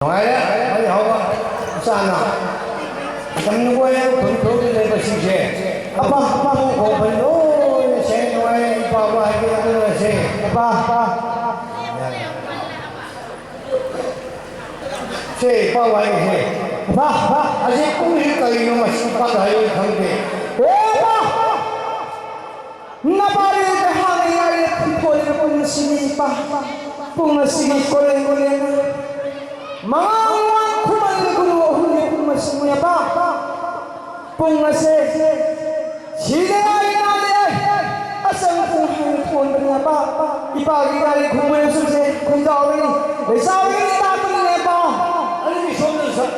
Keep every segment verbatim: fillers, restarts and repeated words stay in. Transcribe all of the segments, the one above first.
ꯅꯨꯡꯉꯥꯏꯔꯦ꯫ ꯃꯩ ꯍꯧꯕ꯫ ꯏꯆꯥꯅ ꯃꯇꯝ ꯅꯨꯡꯉꯥꯏ ꯈꯨꯟ ꯈꯨꯟꯗ ꯂꯩꯕꯁꯤꯡꯁꯦ꯫ ꯑꯄꯥ, ꯑꯄꯥ, ꯈꯣꯡ ꯈꯣꯡ ꯂꯣꯏꯅ ꯁꯦꯡ ꯅꯨꯡꯉꯥꯏ꯫ ꯏꯄꯥ ꯋꯥ ꯍꯥꯏꯒꯦ ꯑꯗꯨꯅ ꯁꯦ꯫ ꯑꯄꯥ, ꯑꯄꯥ꯫ ꯁꯦ, ꯏꯄꯥ ꯋꯥ ꯍꯥꯏꯒꯦ ꯁꯦ꯫ ꯑꯄꯥ, ꯑꯄꯥ꯫ ꯑꯁꯤ ꯄꯨꯡꯁꯤ ꯀꯔꯤꯅꯣ ꯃꯁꯤ ꯏꯄꯥꯗ ꯍꯥꯏꯕ ꯈꯪꯗꯦ꯫ ꯑꯦ, ꯑꯄꯥ! ꯅꯄꯥꯔꯤ ꯅꯍꯥꯟ ꯌꯥꯔꯦ ꯐꯨꯠꯕꯣꯜ ꯄꯨꯡ ꯑꯁꯤꯅꯤ ꯏꯄꯥ꯫ ꯄꯨꯡ ꯑꯁꯤꯅꯤ ꯀꯣꯂꯦꯟ ꯀꯣꯂꯦꯟ꯫ ꯃꯉꯥꯡ ꯋꯥꯡ ꯈꯨꯃꯟ ꯒꯨꯔꯨ ꯑꯍꯨꯝꯅꯤ ꯄꯨꯡ ꯑꯁꯤꯅꯤ ꯏꯄꯥ꯫ ꯄꯨꯡ ꯑꯁꯦ ꯁꯤꯗꯦ ꯑꯩ ꯅꯥꯗꯦ꯫ ꯑꯁꯪ ꯄꯨꯡ ꯍꯥꯏꯅ ꯊꯣꯟꯕꯅꯤ ꯏꯄꯥ꯫ ꯏꯄꯥꯒꯤ ꯒꯥꯔꯤ ꯈꯨꯝꯕ ꯁꯨꯁꯦ ꯈꯨꯟꯖꯥꯎꯔꯤ꯫ ꯂꯩꯁꯥꯎꯔꯤ ꯇꯥꯛꯄꯅꯤ ꯏꯄꯥ꯫ ꯑꯗꯨꯗꯤ ꯁꯣꯝꯗ ꯁ-,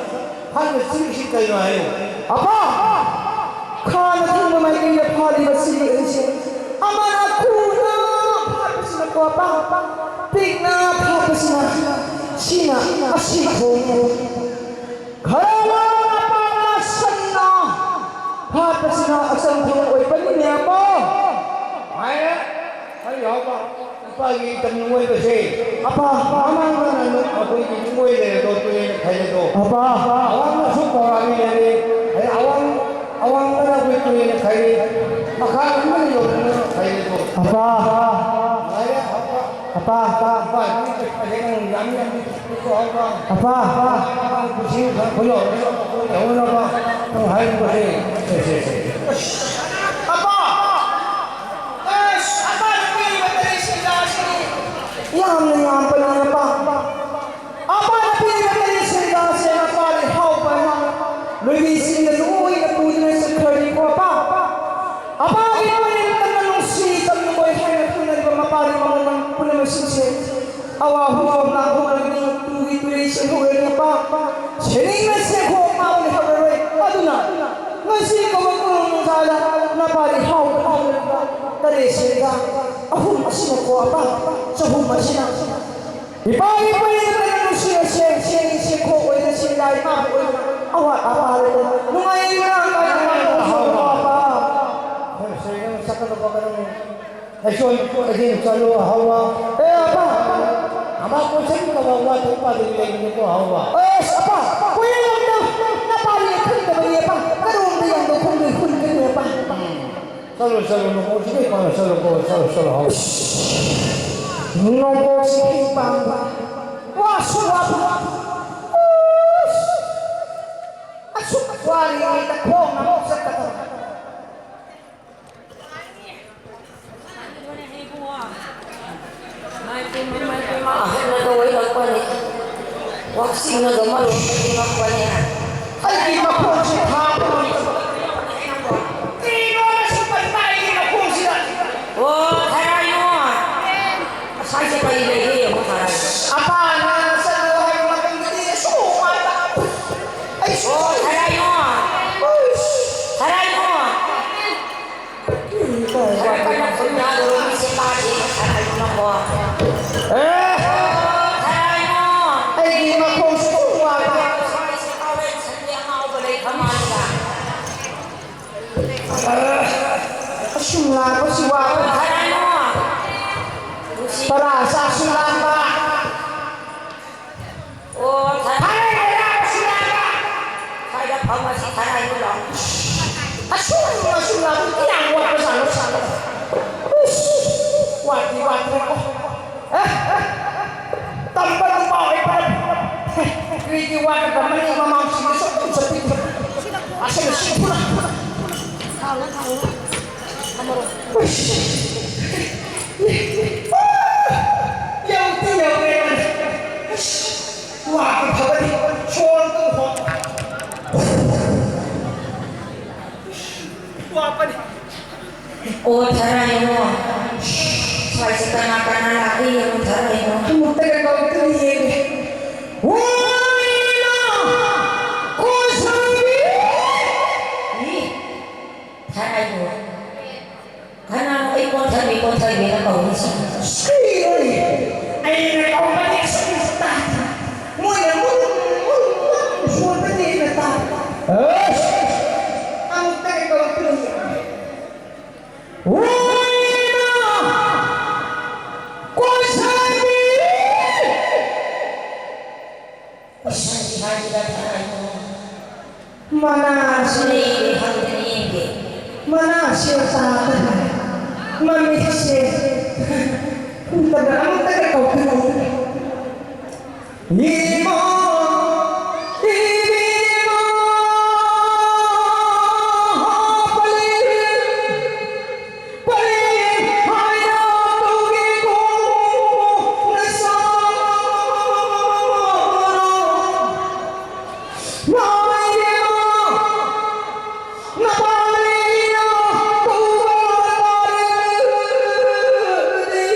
ꯍꯥꯟꯅ ꯆꯤꯡꯁꯤ ꯀꯩꯅꯣ ꯍꯥꯏꯌꯨ꯫ ꯑꯄꯥ! ꯈꯥꯅ ꯊꯪꯕ ꯃꯥꯏꯀꯩꯗ ꯐꯥꯜꯂꯤꯕ ꯁꯤꯔꯤ ꯑꯅꯤꯁꯦ ꯑꯃꯅ ꯈꯨꯅ ꯐꯥꯠꯄꯁꯤꯅꯀꯣ, ꯑꯄꯥ, ꯄꯤꯛꯅ ꯐꯥꯠꯄꯁꯤꯅ ꯁꯤꯅ ꯑꯁꯤ ꯈꯣꯡꯉꯦ꯫ ꯈꯔ ꯂꯥꯎꯅ ꯑꯄꯥꯅ ꯁꯟꯅ ꯐꯥꯠꯄꯁꯤꯅ ꯑꯆꯪ ꯊꯧ ꯑꯣꯏꯕꯅꯤꯅꯦ, ꯑꯄꯥ꯫ ꯍꯥꯏꯔꯦ꯫ ꯍꯥꯏ ꯍꯥꯎꯕ꯫ ꯏꯄꯥꯒꯤ ꯏꯇꯝ ꯅꯨꯡꯉꯣꯏꯕꯁꯦ꯫ ꯑꯄꯥ꯫ ꯃꯃꯥꯡꯗꯅ ꯑꯩꯈꯣꯏꯒꯤ ꯅꯨꯡꯉꯣꯏ ꯂꯩꯔꯦꯗꯣ, ꯇꯨꯔꯦꯟ ꯈꯥꯏꯂꯦꯗꯣ꯫ ꯑꯄꯥ꯫ ꯑꯋꯥꯡꯗꯁꯨ ꯄꯧꯔꯥꯕꯤ ꯂꯩꯔꯦ꯫ ꯑꯗꯩ ꯑꯋꯥꯡ-, ꯑꯋꯥꯡꯗꯅ ꯑꯩꯈꯣꯏ ꯇꯨꯔꯦꯟ ꯈꯥꯏꯂꯦ꯫ ꯃꯈꯥ ꯑꯃꯅ ꯌꯧꯗꯅ ꯈꯥꯏꯂꯦꯗꯣ꯫ ꯑꯄꯥ꯫ ꯂꯥꯏꯔꯦ ꯍꯥꯎꯕ꯫ ꯑꯄꯥ꯫ ꯏꯄꯥꯒꯤ ꯄꯩꯁꯥꯁꯦ ꯅꯪ ꯌꯥꯝ ꯌꯥꯝ ꯄꯤꯊꯣꯛ ꯍꯥꯎꯕ꯫ ꯑꯄꯥ꯫ ꯅꯪ ꯄꯨꯟꯁꯤ ꯈꯔ ꯈꯨꯌꯧꯅꯅꯕ, ꯈꯨꯌꯧꯅꯅꯕ ꯅꯪ ꯍꯥꯏꯔꯤꯕꯁꯦ꯫ ꯁꯦ, ꯁꯦ, ꯁꯦ꯫ ꯑꯄꯥ꯫ ꯑꯁ, ꯑꯄꯥꯅ ꯄꯤꯔꯤꯕ ꯇꯔꯦꯠ ꯁꯦꯟꯖꯥꯁꯤꯅꯤ꯫ ꯌꯥꯝꯅ ꯌꯥꯝꯕꯅꯤ, ꯑꯄꯥ꯫ ꯑꯄꯥꯅ ꯄꯤꯔꯤꯕ ꯇꯔꯦꯠ ꯁꯦꯟꯖꯥꯁꯦ ꯑꯄꯥꯒꯤ ꯍꯥꯎꯕ ꯍꯥꯏꯅ ꯂꯣꯏꯕꯤꯁꯤꯡꯅ ꯂꯣꯏꯅ ꯄꯨꯗꯨꯅ ꯆꯠꯈ꯭ꯔꯅꯤꯀꯣ, ꯑꯄꯥ꯫ ꯑꯄꯥꯒꯤ ꯄꯨꯛꯅꯤꯡ ꯇꯝꯅ ꯅꯨꯡꯁꯤ ꯇꯝꯅ ꯃꯣꯏ ꯍꯥꯏꯅ ꯈꯪꯅꯔꯤꯕ ꯃꯄꯥꯒꯤ ꯃꯃꯜ ꯄꯨꯝꯅꯃꯛꯁꯤꯡꯁꯦ ꯑꯋꯥ ꯍꯨꯝꯐꯝ ꯂꯥꯛꯍꯧꯔꯒꯅꯤ, ꯇꯨꯒꯤ ꯇꯨꯔꯤ ꯆꯦꯟꯍꯧꯔꯒꯅꯤ, ꯑꯄꯥ꯫ ꯁꯦꯅꯤꯡꯅ ꯆꯦꯟꯈꯣꯛ ꯃꯥꯡ ꯂꯩꯍꯧꯔꯔꯣꯏ꯫ ꯑꯗꯨꯅ ꯉꯁꯤ ꯀꯧꯕ ꯀꯨꯔꯨꯝ ꯅꯨꯡꯖꯥꯗ ꯅꯄꯥꯔꯤ ꯍꯥꯎꯕ ꯍꯥꯎꯔꯤꯕ ꯇꯔꯦꯠ ꯁꯦꯟꯖꯥ ꯑꯍꯨꯝ ꯑꯁꯤꯅꯀꯣ, ꯑꯄꯥ, ꯆꯍꯨꯝ ꯑꯁꯤꯅ ꯏꯄꯥꯒꯤ ꯄꯨꯔꯤꯗ ꯅꯨꯡꯁꯤꯔꯁꯦ, ꯁꯦꯟꯒꯤ ꯁꯦꯟꯈꯣꯛ ꯑꯣꯏꯅ, ꯁꯦꯟꯗꯥ ꯏꯃꯥꯕꯨ ꯑꯣꯏꯅ ꯑꯋꯥꯠ ꯑꯄꯥ ꯂꯩꯇꯅ ꯅꯨꯡꯉꯥꯏꯅ ꯂꯩꯍꯧꯔꯣ, ꯑꯄꯥ꯫ ꯁꯦꯟ ꯆꯠꯀꯗꯕ ꯀꯔꯝ ꯑꯩꯁꯨ ꯑꯗꯨꯝ ꯆꯠꯂꯨ ꯍꯧꯔꯣ꯫ ꯑꯦ, ꯑꯄꯥ, ꯑꯄꯥ꯫ ꯄꯥ ꯀꯣꯏꯁꯟ ꯀꯕ ꯋꯥ ꯊꯣꯛ ꯄꯥꯗꯕꯤ ꯂꯩꯕꯅꯤꯀꯣ, ꯍꯥꯎꯕ꯫ ꯑꯁ, ꯑꯄꯥ, ꯀꯣꯏꯔꯦ ꯌꯥꯝꯅ ꯅꯄꯥꯗꯤ ꯈꯪꯗꯕꯅꯤ, ꯑꯄꯥ꯫ ꯀꯔꯣꯝꯗ ꯌꯥꯝꯅ ꯈꯣꯡꯗꯣꯏ ꯍꯨꯟꯒꯅꯤ, ꯑꯄꯥ꯫ ꯆꯠꯂꯣ, ꯆꯠꯂꯣ, ꯅꯣꯡꯄꯣꯛꯁꯤ ꯀꯩ ꯄꯥꯡꯉ ꯆꯠꯂꯣꯀꯣ, ꯆꯠꯂꯣ, ꯆꯠꯂꯣ, ꯍꯥꯎꯕ꯫ ꯅꯣꯡꯄꯣꯛꯁꯤ ꯀꯩ ꯄꯥꯡꯕ? ꯋꯥꯁꯨ ꯋꯥꯕ꯫ ꯑꯁ, ꯑꯁꯨꯛ ꯋꯥꯔꯤꯉꯩꯗ ꯈꯣꯡꯅ ꯑꯃꯨꯛ ꯆꯠꯀꯗꯕ꯫ ꯏꯃꯥꯏ ꯄꯦꯝꯃ, ꯏꯃꯥꯏ ꯄꯦꯝꯃ, ꯑꯍꯟꯅꯒ ꯑꯣꯏꯔꯛꯄꯅꯦ꯫ ꯋꯥꯛꯆꯤꯡꯅꯒ ꯃꯔꯣꯝ ꯑꯣꯏꯔꯛꯄꯅꯦ꯫ ꯑꯩꯒꯤ ꯃꯈꯣꯡꯁꯦ ꯊꯥꯕ ꯉꯝꯗꯕ꯫ ꯀꯔꯤꯅꯣ ꯃꯁꯤ ꯄꯟꯕ ꯑꯩꯒꯤ ꯃꯈꯣꯡꯁꯤꯗ? ꯑꯣ, ꯊꯔꯥꯏꯅꯣ꯫ ꯑꯁꯥꯏꯁꯦ ꯀꯔꯤ ꯂꯩꯒꯦ ꯌꯦꯡꯉꯣ, ꯊꯔꯥꯏ꯫ ꯑꯄꯥꯅ ꯆꯠꯂꯣ ꯍꯥꯏꯕ ꯃꯇꯝꯗꯗꯤ ꯁꯨꯃꯥꯏꯅ꯫ ꯑꯩ ꯁꯨ- ꯑꯣ, ꯊꯔꯥꯏꯅꯣ꯫ ꯊꯔꯥꯏꯅꯣ꯫ ꯑꯩꯒꯤ ꯃꯈꯣꯡꯁꯨ ꯋꯥꯕ꯫ ꯑꯁꯨꯝ ꯂꯥꯡꯕꯁꯤ ꯋꯥꯕ꯫ ꯄꯔꯥ ꯆꯥꯁꯨ ꯂꯥꯡꯕ꯫ ꯑꯣ, ꯊꯥꯏꯅ ꯂꯩꯔꯥꯡ ꯑꯁꯤ ꯂꯥꯛꯑꯒ ꯁ꯭ꯋꯥꯏꯗ ꯐꯝꯃꯁꯤ ꯊꯥꯏꯅ ꯂꯥꯛꯑꯣ꯫ ꯑꯁꯨꯝ, ꯑꯁꯨꯝ ꯂꯥꯛꯑꯒ ꯀꯌꯥꯝ ꯋꯥꯠꯄ ꯖꯥꯠꯅꯣ ꯁꯥꯟꯅꯕ꯫ ꯏꯁ, ꯋꯥꯠꯇꯤ ꯋꯥꯠꯇ꯭ꯔꯦꯀꯣ꯫ ꯑꯦ, ꯑꯦ, ꯇꯝꯕ ꯅꯨꯄꯥ ꯑꯣꯏꯕꯅ ꯀꯔꯤꯒꯤ ꯋꯥꯠꯀꯗꯕꯅꯤ? ꯃꯃꯥꯡꯁꯤꯡꯗꯁꯨ ꯑꯗꯨꯝ ꯆꯠꯄꯤꯈ꯭ꯔꯦ꯫ ꯑꯁꯤꯅ ꯁꯤ ꯄꯨꯔꯥ꯫ ꯌꯧꯗꯤ ꯌꯧꯔꯦ꯫ ꯑꯁ, ꯋꯥꯕ ꯐꯕꯗꯤ ꯁꯣꯔ ꯑꯗꯨꯝ ꯍꯣꯟ꯫ ꯋꯥꯕꯅꯤ꯫ ꯑꯣ, ꯊꯔꯥꯏꯅꯣ꯫ ꯁ꯭ꯋꯥꯏꯁꯦ ꯀꯅꯥ ꯀꯅꯥ ꯂꯥꯛꯏ ꯌꯦꯡꯉꯨ, ꯊꯔꯥꯏꯅꯣ꯫ ꯑꯃꯨꯛꯇꯒ ꯀꯧꯗꯨꯅ ꯌꯦꯡꯒꯦ꯫ ꯋꯥꯔꯤꯅ ꯀꯣꯟꯁꯥꯡꯕꯤ꯫ ꯏ, ꯊꯔꯥꯏꯅꯣ꯫ ꯀꯅꯥꯅꯣ ꯑꯩ ꯀꯣꯟꯊꯕꯤ, ꯀꯣꯟꯊꯕꯤꯅ ꯀꯧꯔꯤꯁꯦ? ꯁꯤꯔꯣꯏ! ꯑꯩꯅ ꯀꯧꯕꯗꯤ ꯁꯨꯝ ꯇꯥꯗꯦ꯫ ꯃꯣꯏꯅ ꯃꯨꯟ, ꯃꯨꯟ, ꯃꯨꯟ ꯁꯣꯟꯕꯗꯤ ꯑꯩꯅ ꯇꯥꯗꯦ꯫ ꯑꯁ! ꯑꯃꯨꯛꯇ ꯀꯧꯔꯛꯇ꯭ꯔꯗꯤ꯫ ꯋꯥꯏꯅ ꯀꯣꯟꯁꯥꯡꯕꯤ! ꯁꯟꯒꯤ ꯍꯥꯏꯕꯗ ꯊꯥꯔꯛꯑꯣ꯫ ꯃꯅꯥꯁꯤ ꯂꯩꯔꯦ ꯍꯪꯗꯅ ꯌꯦꯡꯒꯦ꯫ ꯃꯅꯥꯁꯤ ꯇꯥꯗꯅ ꯃꯃꯤꯠꯁꯦ ꯎꯗꯅ ꯑꯃꯠꯇꯒ ꯀꯧꯈꯠꯂꯛꯏ꯫ ꯏꯃꯥ, ꯏꯕꯦꯝꯃ, ꯄꯂꯦꯝ, ꯄꯂꯦꯝ ꯍꯥꯏꯅ ꯀꯧꯒꯦꯀꯣ ꯅꯆꯥ꯫ ꯏꯃꯥ, ꯏꯕꯦꯝꯃ, ꯅꯄꯥ ꯂꯩꯅ ꯀꯧꯕ ꯇꯥꯔꯗꯤ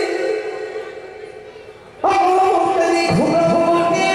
ꯑꯃꯨꯛꯇꯗꯤ ꯈꯨꯝꯂꯛꯑꯣꯅꯦ꯫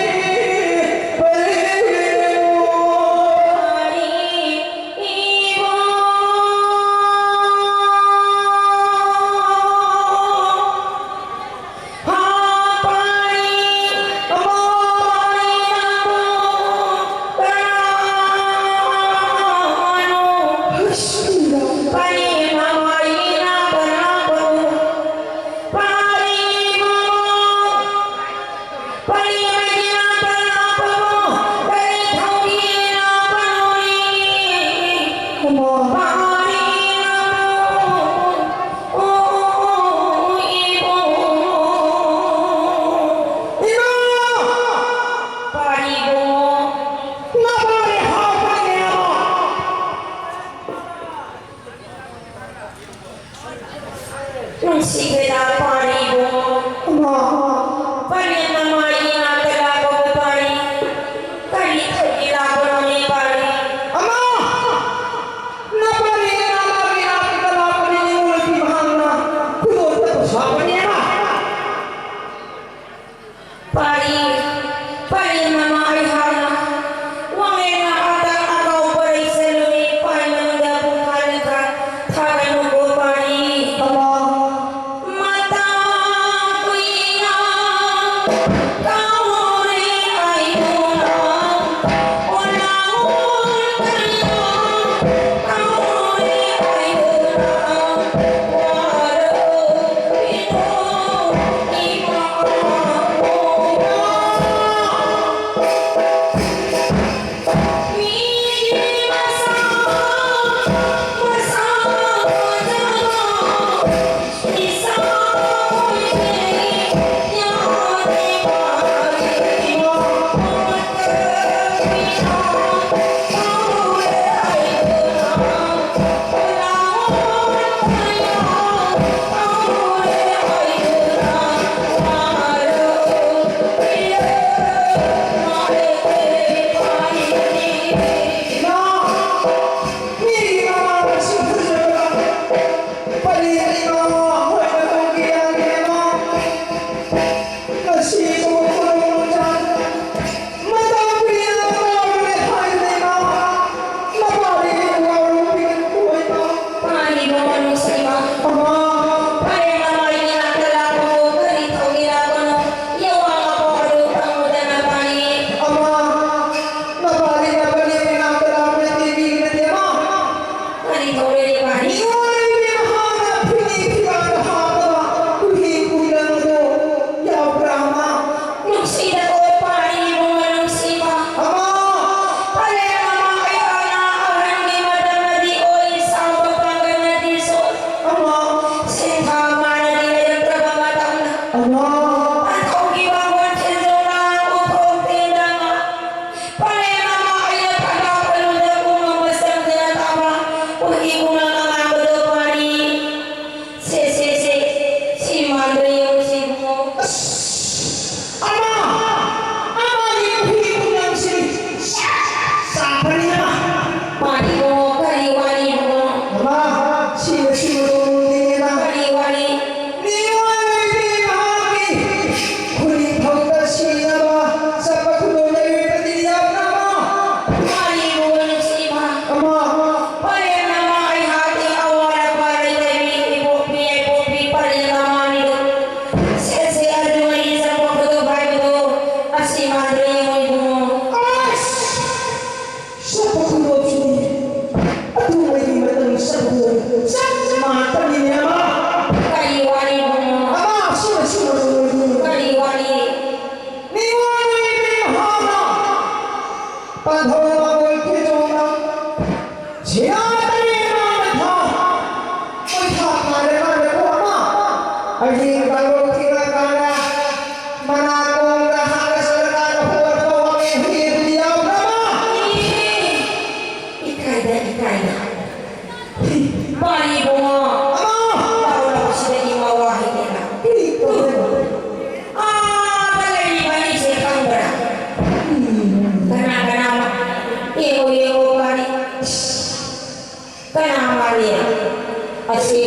ꯑꯁꯤ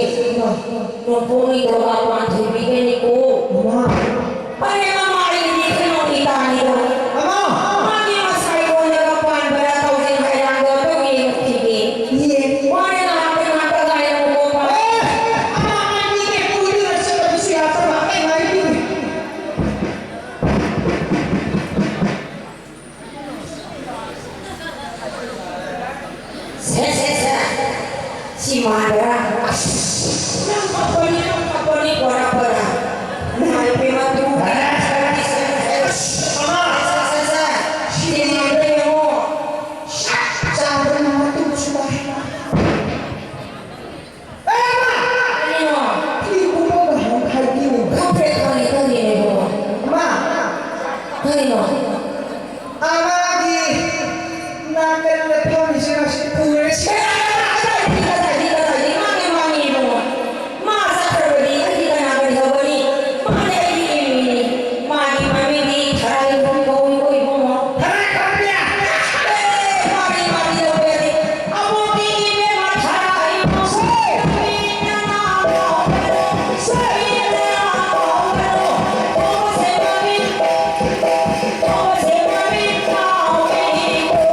ꯅꯣꯡꯄꯣꯛꯅꯤꯡꯊꯧ ꯄꯥꯟꯊꯣꯏꯕꯤꯒꯅꯤꯀꯣ꯫ ꯃꯃꯥ꯫ ꯑꯔꯦ ꯃꯃꯥ, ꯑꯩꯒꯤꯗꯤ ꯀꯩꯅꯣ ꯏꯇꯥꯅꯤꯗꯣ꯫ ꯃꯃꯥ꯫ ꯃꯥꯒꯤ ꯃꯁꯥꯏ ꯀꯣꯟꯗꯒ ꯄꯥꯟꯕ꯭ꯔꯥ ꯇꯧꯔꯦ ꯍꯥꯏꯔꯥꯡꯗꯣ ꯑꯗꯨꯝ ꯌꯦꯡꯉꯛꯈꯤꯒꯦ꯫ ꯌꯦꯡ꯫ ꯃꯥꯅꯦ ꯅꯍꯥꯛ ꯉꯥꯛꯇ ꯉꯥꯏꯔꯝꯃꯨꯀꯣ꯫ ꯑꯦ, ꯑꯃ ꯉꯥꯏꯕꯤꯒꯦ, ꯄꯨꯗꯨꯅ ꯆꯠꯂꯕꯁꯨ ꯌꯥꯗꯕ, ꯑꯩ ꯉꯥꯏꯕꯤꯒꯦ꯫ ꯁꯦ, ꯁꯦ, ꯁꯦ꯫ ꯁꯤ ꯃꯥꯟꯗ꯭ꯔꯥ? ꯑꯁ, ꯌꯥꯝ ꯐꯕꯅꯤ, ꯌꯥꯝ ꯐꯕꯅꯤ, ꯄꯣꯔꯥ, ꯄꯣꯔꯥ꯫ ꯏꯃꯥ ꯏꯕꯦꯝꯃ, ꯇꯨ꯫ ꯁꯦ, ꯁꯦ, ꯁꯦ꯫ ꯁꯤ ꯃꯥꯟꯗ꯭ꯔꯥ ꯌꯦꯡꯉꯣ꯫ ꯆꯥꯕ ꯅꯨꯡꯉꯥꯏ, ꯇꯨꯝꯕꯁꯨ ꯅꯨꯡꯉꯥꯏ꯫ ꯀꯔꯤꯅꯣ? ꯐꯤ ꯀꯨꯞꯄꯒ ꯍꯥꯏꯕꯤꯅꯦ꯫ ꯈꯪꯗ꯭ꯔꯦ, ꯈꯪꯉꯦ, ꯈꯪꯉꯦ, ꯏꯕꯨꯡꯉꯣ꯫ ꯃꯥ꯫ ꯀꯔꯤꯅꯣ? ꯑꯃꯒꯤ ꯅꯥꯀꯟꯗ ꯐꯝꯃꯤꯁꯦ ꯉꯁꯤ ꯄꯨꯔꯦ꯫ ꯁꯦ, ꯀꯗꯥꯏꯗꯒꯤ, ꯀꯗꯥꯏꯗꯒꯤ, ꯀꯗꯥꯏꯗꯒꯤ? ꯃꯥꯅꯦ, ꯃꯥꯅꯦ, ꯏꯕꯨꯡꯉꯣ꯫ ꯃꯥ ꯆꯠꯈ꯭ꯔꯕꯗꯤ ꯑꯩꯗꯤ ꯀꯅꯥ ꯀꯔꯤ ꯇꯧꯒꯅꯤ? ꯃꯥꯗꯤ ꯑꯩꯒꯤ ꯏꯃꯤꯅꯤ꯫ ꯃꯥꯒꯤ ꯃꯃꯤꯡꯗꯤ ꯊꯔꯥꯏ ꯀꯧꯏꯀꯣ, ꯏꯕꯨꯡꯉꯣ꯫ ꯊꯔꯥꯏ ꯀꯧꯕꯤ? ꯑꯦ, ꯃꯥꯒꯤ ꯃꯃꯤꯡ ꯂꯧꯕ ꯌꯥꯗꯦ꯫ ꯑꯕꯣꯛꯀꯤ ꯏꯕꯦꯝꯃ ꯊꯔꯥꯏ ꯏꯕꯨꯡꯉꯣ꯫ ꯁꯦ! ꯅꯪꯒꯤ ꯅꯅꯥꯎ ꯀꯧꯕꯅꯣ? ꯁꯦ! ꯅꯪꯒꯤ ꯅꯅꯥꯎ ꯀꯧꯕꯅꯣ? ꯀꯧꯕꯁꯦ ꯃꯃꯤꯡ, ꯀꯧꯕꯁꯦ ꯃꯃꯤꯡ ꯀꯥꯎꯏꯀꯣ꯫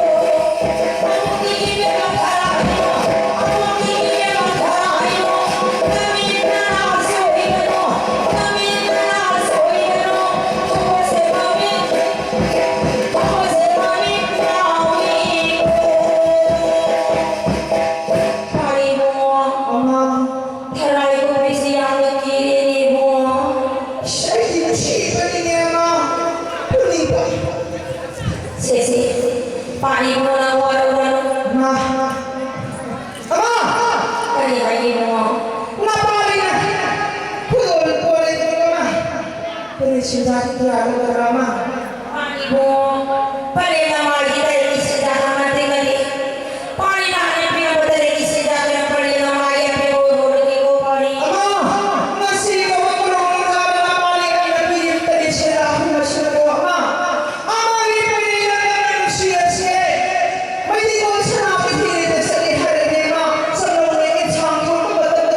ꯊꯔꯥꯏ ꯀꯨꯝꯕꯤꯁꯤ ꯌꯥꯝꯅ ꯀꯤꯔꯦꯅꯦ ꯏꯕꯨꯡꯉꯣ꯫ ꯑꯁ, ꯑꯩꯗꯤ ꯅꯨꯡꯁꯤꯕꯅꯤꯅꯦ, ꯑꯃ꯫ ꯐꯨꯅꯤꯡꯕ꯫ ꯁꯦ, ꯁꯦ, ꯄꯥꯔꯤ ꯏꯕꯨꯡꯉꯣ, ꯅꯪ ꯋꯥꯔꯧꯔꯅꯨ꯫ ꯑꯃ꯫ ꯑꯃ! ꯀꯔꯤ ꯍꯥꯏꯒꯦ ꯏꯕꯨꯡꯉꯣ? ꯅꯄꯥꯔꯤꯅ ꯈꯨꯗꯣꯜ ꯄꯣꯔꯦ ꯏꯕꯨꯡꯉꯣ, ꯑꯃ꯫ ꯀꯔꯤ ꯁꯤꯗ ꯀꯌꯥ ꯂꯧꯔ, ꯑꯃ? ꯄꯥꯔꯤ ꯏꯕꯨꯡꯉꯣ, ꯄꯔꯦꯡ ꯅꯃꯥꯒꯤ ꯂꯩꯔꯤꯁꯤꯗ ꯍꯥꯞꯅ ꯇꯤꯡꯒꯅꯤ꯫ ꯄꯥꯔꯤ ꯅꯍꯥꯛꯅ ꯄꯤꯔꯛꯄꯗ ꯂꯩꯔꯤꯁꯤꯗ ꯀꯌꯥ ꯄꯔꯦꯡ ꯅꯃꯥꯒꯤ ꯑꯄꯤꯕ ꯑꯣꯏꯍꯧꯔꯒꯦꯀꯣ, ꯄꯥꯔꯤ꯫ ꯑꯃ! ꯉꯁꯤ ꯀꯧꯕ ꯀꯧꯔꯕ ꯅꯨꯡꯗꯥꯡꯗ ꯅꯄꯥꯔꯤ ꯑꯩꯅ ꯄꯤꯔꯤꯕ ꯇꯔꯦꯠꯁꯦ ꯂꯥꯛ ꯑꯍꯨꯝ ꯑꯁꯤꯅꯀꯣ, ꯑꯃ! ꯑꯃꯒꯤ ꯄꯔꯦꯡ ꯅꯃꯥꯒꯤ ꯅꯨꯡꯁꯤꯔꯁꯦ꯫ ꯃꯩꯇꯩ ꯀꯧꯕ ꯁꯅꯥꯄꯇꯤ ꯂꯩꯇ ꯆꯠꯂꯦ ꯍꯥꯏꯔꯗꯤ, ꯑꯃ! ꯆꯠꯂꯧꯔꯦ ꯏꯟꯁꯥꯡ ꯊꯣꯡꯕ ꯃꯇꯝ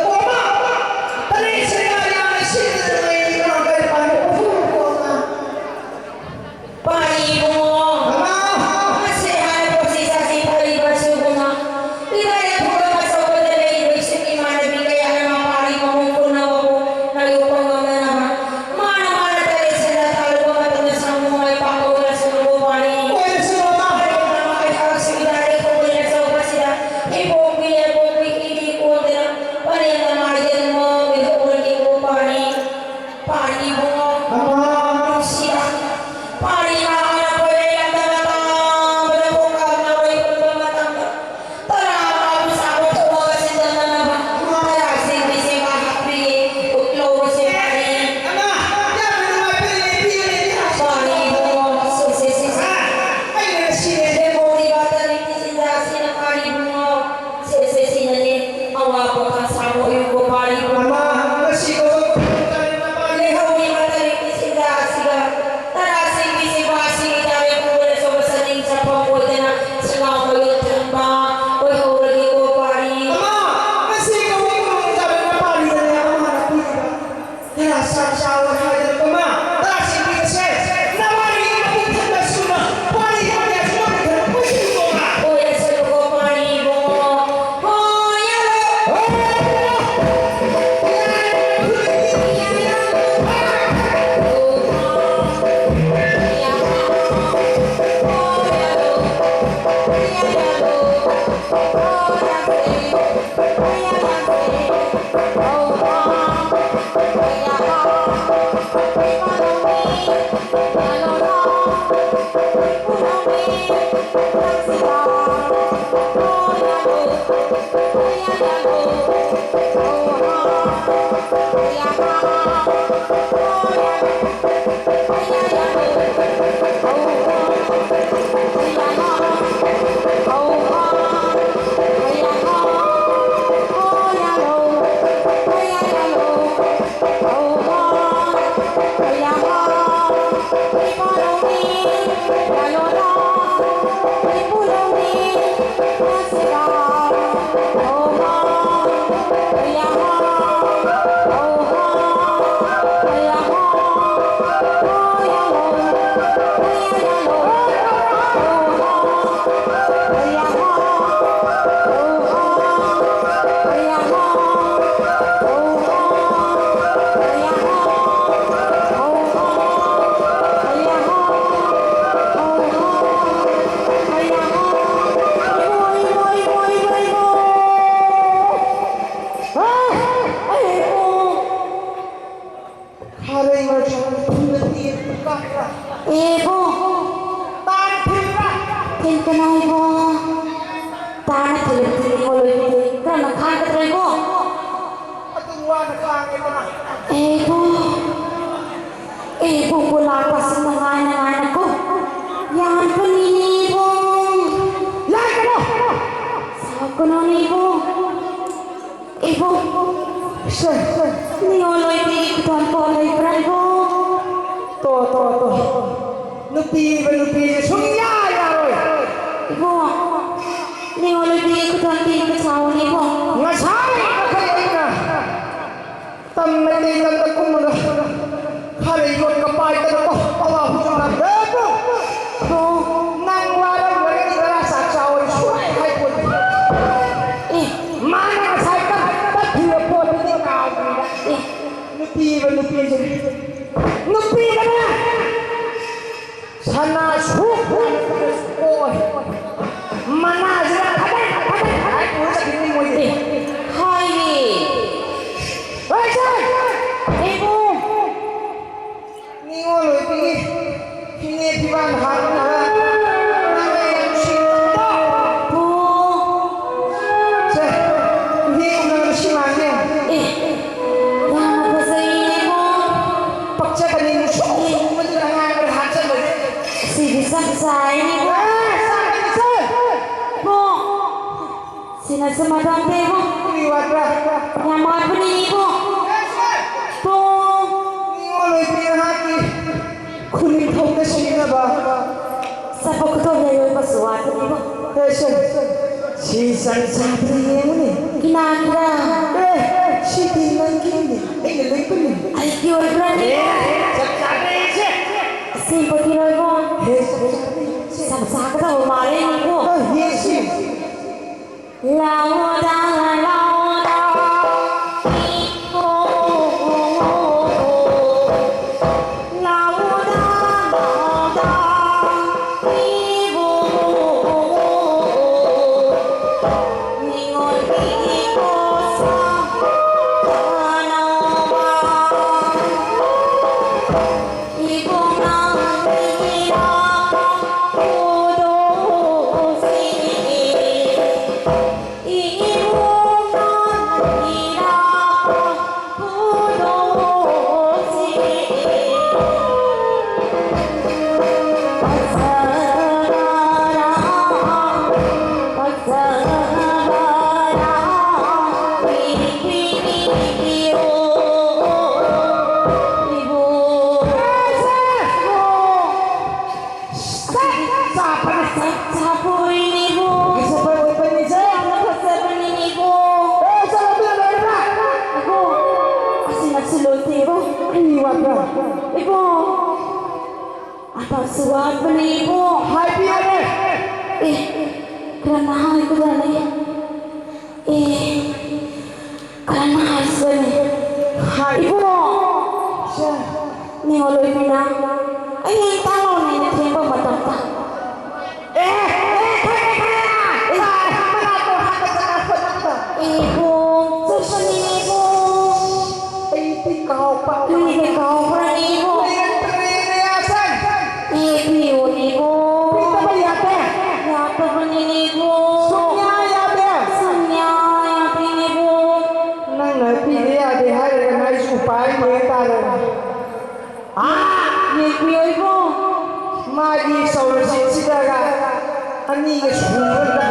ꯈꯥꯔꯩ ꯃꯔꯛꯁꯤꯗ ꯊꯨꯅ ꯇꯦꯟ ꯀꯥꯞꯄ꯭ꯔꯥ? ꯑꯦꯕꯣ! ꯇꯥꯟ ꯊꯤꯟꯕ꯭ꯔꯥ? ꯊꯤꯟ ꯀꯅꯥꯏꯕꯣ? ꯇꯥꯅ ꯊꯤꯜꯂꯛꯇ꯭ꯔꯤꯅꯤꯀꯣ ꯂꯣꯏꯕꯤꯗꯤ꯫ ꯀꯔꯝꯅ ꯈꯥꯡꯒꯗ꯭ꯔꯥ ꯏꯕꯣ? ꯑꯗꯨꯝ ꯋꯥꯅ ꯈꯥꯡꯉꯦꯗꯅ꯫ ꯑꯦꯕꯣ! ꯑꯦꯕꯣ, ꯂꯥꯛꯄꯁꯤꯡꯅ ꯉꯥꯏꯅ ꯉꯥꯏꯅꯀꯣ꯫ ꯌꯥꯟꯕꯅꯤꯅꯦ ꯏꯕꯣ꯫ ꯂꯥꯛꯀꯅꯣ! ꯁꯥꯎꯒꯅꯣꯅꯦ ꯏꯕꯣ꯫ ꯏꯕꯣ, ꯁꯦ, ꯁꯦ꯫ ꯅꯤꯉꯣꯜꯂꯣꯏꯕꯤꯒꯤ ꯈꯨꯗꯣꯜ ꯄꯣꯠ ꯂꯩꯕ꯭ꯔꯥ ꯏꯕꯣ? ꯇꯣ, ꯇꯣ, ꯇꯣ꯫ ꯅꯨꯄꯤꯕ ꯅꯨꯄꯤꯁꯦ ꯁꯨꯡꯌꯥ ꯌꯥꯔꯣꯏ꯫ ꯏꯕꯣ, ꯅꯤꯉꯣꯜꯂꯣꯏꯕꯤꯒꯤ ꯈꯨꯗꯣꯜ ꯄꯤꯕ ꯁꯥꯎꯅꯦ ꯏꯕꯣ꯫ ꯉꯁꯥꯏ ꯃꯈꯩ ꯑꯩꯅ ꯇꯝ ꯃꯩꯇꯩ ꯂꯝꯗ ꯀꯨꯝꯃꯒ ꯈꯥꯔꯩ ꯌꯣꯠꯀ ꯄꯥꯏꯗꯅꯀꯣ, ꯑꯋꯥ ꯍꯨꯖꯨ ꯉꯥꯡꯗ꯭ꯔꯦꯕꯨ꯫ ꯅꯪ ꯋꯥꯔꯝꯂꯒꯗꯤ ꯉꯔꯥꯡ ꯆꯥꯛ ꯆꯥꯎ ꯁꯨꯡꯍꯥꯏ ꯍꯥꯏꯄꯣꯠꯇꯦ꯫ ꯑꯦ, ꯃꯥꯅ ꯉꯁꯥꯏ ꯇꯞ-, ꯇꯞꯈꯤꯕ ꯄꯣꯠꯇꯨꯗꯤ ꯀꯥꯎꯗ꯭ꯔꯤꯕ꯫ ꯑꯦ, ꯅꯨꯄꯤꯕ ꯅꯨꯄꯤꯁꯦ꯫ ꯅꯨꯄꯤꯗꯅꯦ ꯁꯅꯥ ꯁꯨꯛ ꯁꯤꯅꯁꯨ ꯃꯇꯝ ꯇꯦꯕꯨ꯫ ꯀꯔꯤ ꯋꯥꯠꯄ꯭ꯔꯥ? ꯌꯥꯝ ꯋꯥꯠꯄꯅꯤ ꯏꯕꯨꯡ꯫ ꯏꯕꯨꯡ! ꯅꯤꯉꯣꯜ ꯑꯣꯏꯕꯤ ꯅꯍꯥꯛꯀꯤ ꯈꯨꯅꯤꯡꯊꯧꯗ ꯁꯤꯅꯕ꯫ ꯆꯠꯄ ꯈꯨꯗꯣꯡ ꯂꯩꯔꯣꯏꯕꯁꯨ ꯋꯥꯠꯄꯅꯤꯕꯨ꯫ ꯍꯦ, ꯁꯦ, ꯁꯤ ꯆꯪ ꯆꯪꯕꯗ ꯌꯦꯡꯉꯨꯅꯦ꯫ ꯀꯤꯅꯥꯒꯤꯔ? ꯑꯦ, ꯁꯤꯗꯤ ꯅꯪꯒꯤꯅꯦ, ꯑꯩꯅ ꯂꯩꯕꯅꯦ꯫ ꯑꯩꯒꯤ ꯑꯣꯏꯕ꯭ꯔꯥꯅꯦ? ꯑꯦ, ꯆꯞ ꯆꯥꯔꯦ ꯁꯦ꯫ ꯑꯁꯦꯡꯕꯒꯤꯔꯣ ꯏꯕꯨꯡ? ꯍꯦ, ꯆꯞ ꯆꯥꯔꯦ ꯁꯦ꯫ ꯆꯞ ꯆꯥꯒꯗꯕ ꯃꯥꯜꯂꯦ ꯏꯕꯨꯡ꯫ ꯑ, ꯌꯦꯡꯁꯤ꯫ ꯂꯥꯎꯗ, ꯂꯥꯎꯗ, ꯏꯕꯨꯡ꯫ ꯂꯥꯎꯗ, ꯂꯥꯎꯗ, ꯏꯕꯨꯡ꯫ ꯅꯤꯉꯣꯜꯒꯤ ꯄꯣꯠꯁꯥ ꯇꯥꯅꯧꯕ꯫ ꯏꯕꯨꯡ ꯅꯪꯒꯤ ꯏꯔꯥꯕꯣꯠ ꯄꯨꯗꯣꯛꯁꯤ꯫ ꯏꯕꯨꯡ ꯅꯪꯒꯤ ꯏꯔꯥꯕꯣꯠ ꯄꯨꯗꯣꯛꯁꯤ꯫ ꯐꯖꯕꯔꯥ, ꯐꯖꯕꯔꯥ, ꯄꯤꯕꯤꯌꯣ꯫ ꯏꯕꯨꯡ꯫ ꯆꯥꯛ ꯆꯥꯕꯅ ꯆꯥꯛ ꯆꯥꯕ ꯑꯣꯏꯅꯤꯕꯨ꯫ ꯐꯖꯕ ꯑꯣꯏꯕꯅꯤꯁꯦ꯫ ꯌꯥꯝꯅ ꯐꯖꯕꯅꯤꯅꯦꯕꯨ꯫ ꯑꯦ, ꯆꯥꯕ ꯂꯣꯏꯔꯕ? ꯏꯕꯨꯡ, ꯑꯁꯤꯃꯛꯁꯨ ꯂꯣꯏꯗꯦꯕꯨ꯫ ꯀꯔꯤ ꯋꯥꯠꯄ꯭ꯔꯥ? ꯏꯕꯨꯡ, ꯑꯃꯁꯨ ꯋꯥꯠꯄꯅꯤꯕꯨ꯫ ꯍꯥꯏꯕꯤꯌꯨꯅꯦ꯫ ꯑꯦ, ꯀꯔꯝꯅ ꯍꯥꯏꯒꯗ꯭ꯔꯅꯦ? ꯑꯦ, ꯀꯔꯝꯅ ꯍꯥꯏꯁꯤꯔꯅꯦ? ꯍꯥꯏ꯫ ꯏꯕꯨꯡꯉꯣ! ꯁꯦ꯫ ꯅꯤꯉꯣꯜ ꯑꯣꯏꯕꯤꯅ ꯑꯩ ꯍꯦꯛ ꯇꯥꯍꯧꯅꯦꯅ ꯊꯦꯡꯕ ꯃꯇꯝꯗ꯫ ꯑꯦ, ꯑꯦ, ꯈꯪꯉꯦ, ꯈꯪꯉꯦ꯫ ꯑꯦ꯫ ꯑꯥ, ꯃꯅꯥꯇꯣꯟ ꯍꯥꯞꯄ ꯆꯠꯅ ꯈꯣꯠꯅꯕ꯫ ꯏꯕꯨꯡ, ꯆꯠꯄꯅꯤꯅꯦ ꯏꯕꯨꯡ꯫ ꯑꯩꯗꯤ ꯀꯥꯎꯕ꯫ ꯀꯔꯤꯒꯤ ꯀꯥꯎꯕ꯭ꯔꯅꯦ ꯏꯕꯨꯡ? ꯂꯩꯔꯛꯇ꯭ꯔꯦꯅꯦ ꯑꯁꯟ꯫ ꯑꯦ, ꯄꯤꯌꯨꯅꯦ ꯏꯕꯨꯡ꯫ ꯄꯤꯗꯕ ꯌꯥꯗꯦ꯫ ꯌꯥꯗꯕꯅꯤꯅꯦ ꯏꯕꯨꯡ꯫ ꯁꯨꯡꯌꯥ ꯌꯥꯗꯦ꯫ ꯁꯨꯡꯌꯥ ꯌꯥꯗꯦꯅꯦ ꯏꯕꯨꯡ꯫ ꯅꯪꯅ ꯄꯤꯗ ꯌꯥꯗꯦ ꯍꯥꯏꯔꯒ ꯑꯩꯁꯨ ꯎꯄꯥꯏ ꯂꯩ ꯇꯥꯔꯦ꯫ ꯑꯥ! ꯌꯦꯡꯕꯤꯌꯣ ꯏꯕꯨꯡ꯫ ꯃꯥꯒꯤ ꯆꯧꯔꯁꯤꯡꯁꯤꯗꯒ ꯑꯅꯤꯒ ꯁꯨꯔꯒ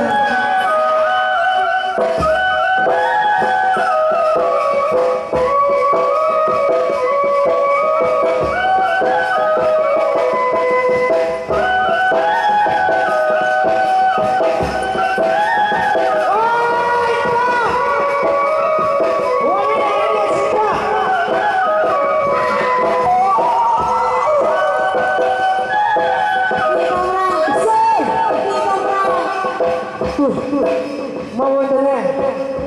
ꯃꯉꯣꯟꯗꯅꯦ,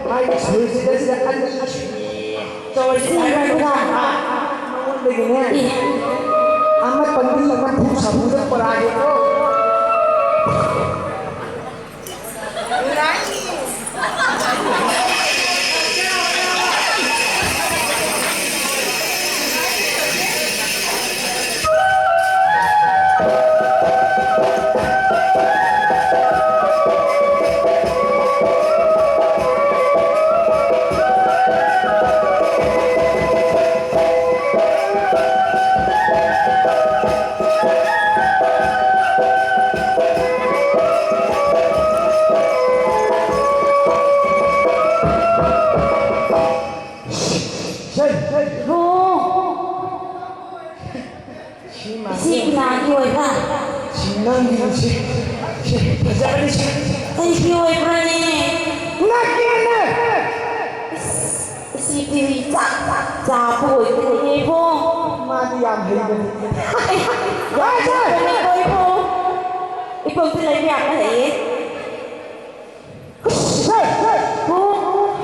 ꯃꯥꯒꯤ ꯁꯨꯔꯁꯤꯗ ꯁꯤꯗ ꯑꯅꯤ ꯁꯨꯏ꯫ ꯆꯥꯎꯔꯁꯤ ꯍꯥꯏꯔꯒ ꯃꯉꯣꯟꯗꯒꯤꯅꯦ, ꯑꯦ꯫ ꯑꯃ ꯄꯪꯕꯤ ꯅꯝꯐꯨ ꯁꯥꯐꯨꯗ ꯄꯨꯔꯛꯑꯒꯦꯀꯣ꯫ ꯁꯤ ꯀꯅꯥꯒꯤ ꯑꯣꯏꯕ? ꯁꯤ ꯅꯪꯒꯤꯅꯤ, ꯁꯤ꯫ ꯁꯤ ꯐꯖꯕꯅꯤ, ꯁꯤ꯫ ꯑꯩꯒꯤ ꯑꯣꯏꯕ꯭ꯔꯥꯅꯦ? ꯅꯪꯒꯤꯅꯦ! ꯏꯁ, ꯁꯤꯗꯤ ꯆꯥꯛ ꯆꯥꯕ ꯑꯣꯏꯗ꯭ꯔꯦꯅꯦ, ꯏꯕꯨꯡ꯫ ꯃꯥꯗꯤ ꯌꯥꯝ ꯍꯩꯕꯅꯤ꯫ ꯌꯥꯝ ꯍꯩꯕꯅꯦꯀꯣ, ꯏꯕꯨꯡ꯫ ꯏꯕꯨꯡꯁꯦ ꯂꯩꯕ ꯌꯥꯝꯅ ꯍꯩꯌꯦ꯫ ꯍꯨꯁ! ꯍꯦ! ꯍꯦ! ꯑꯣ,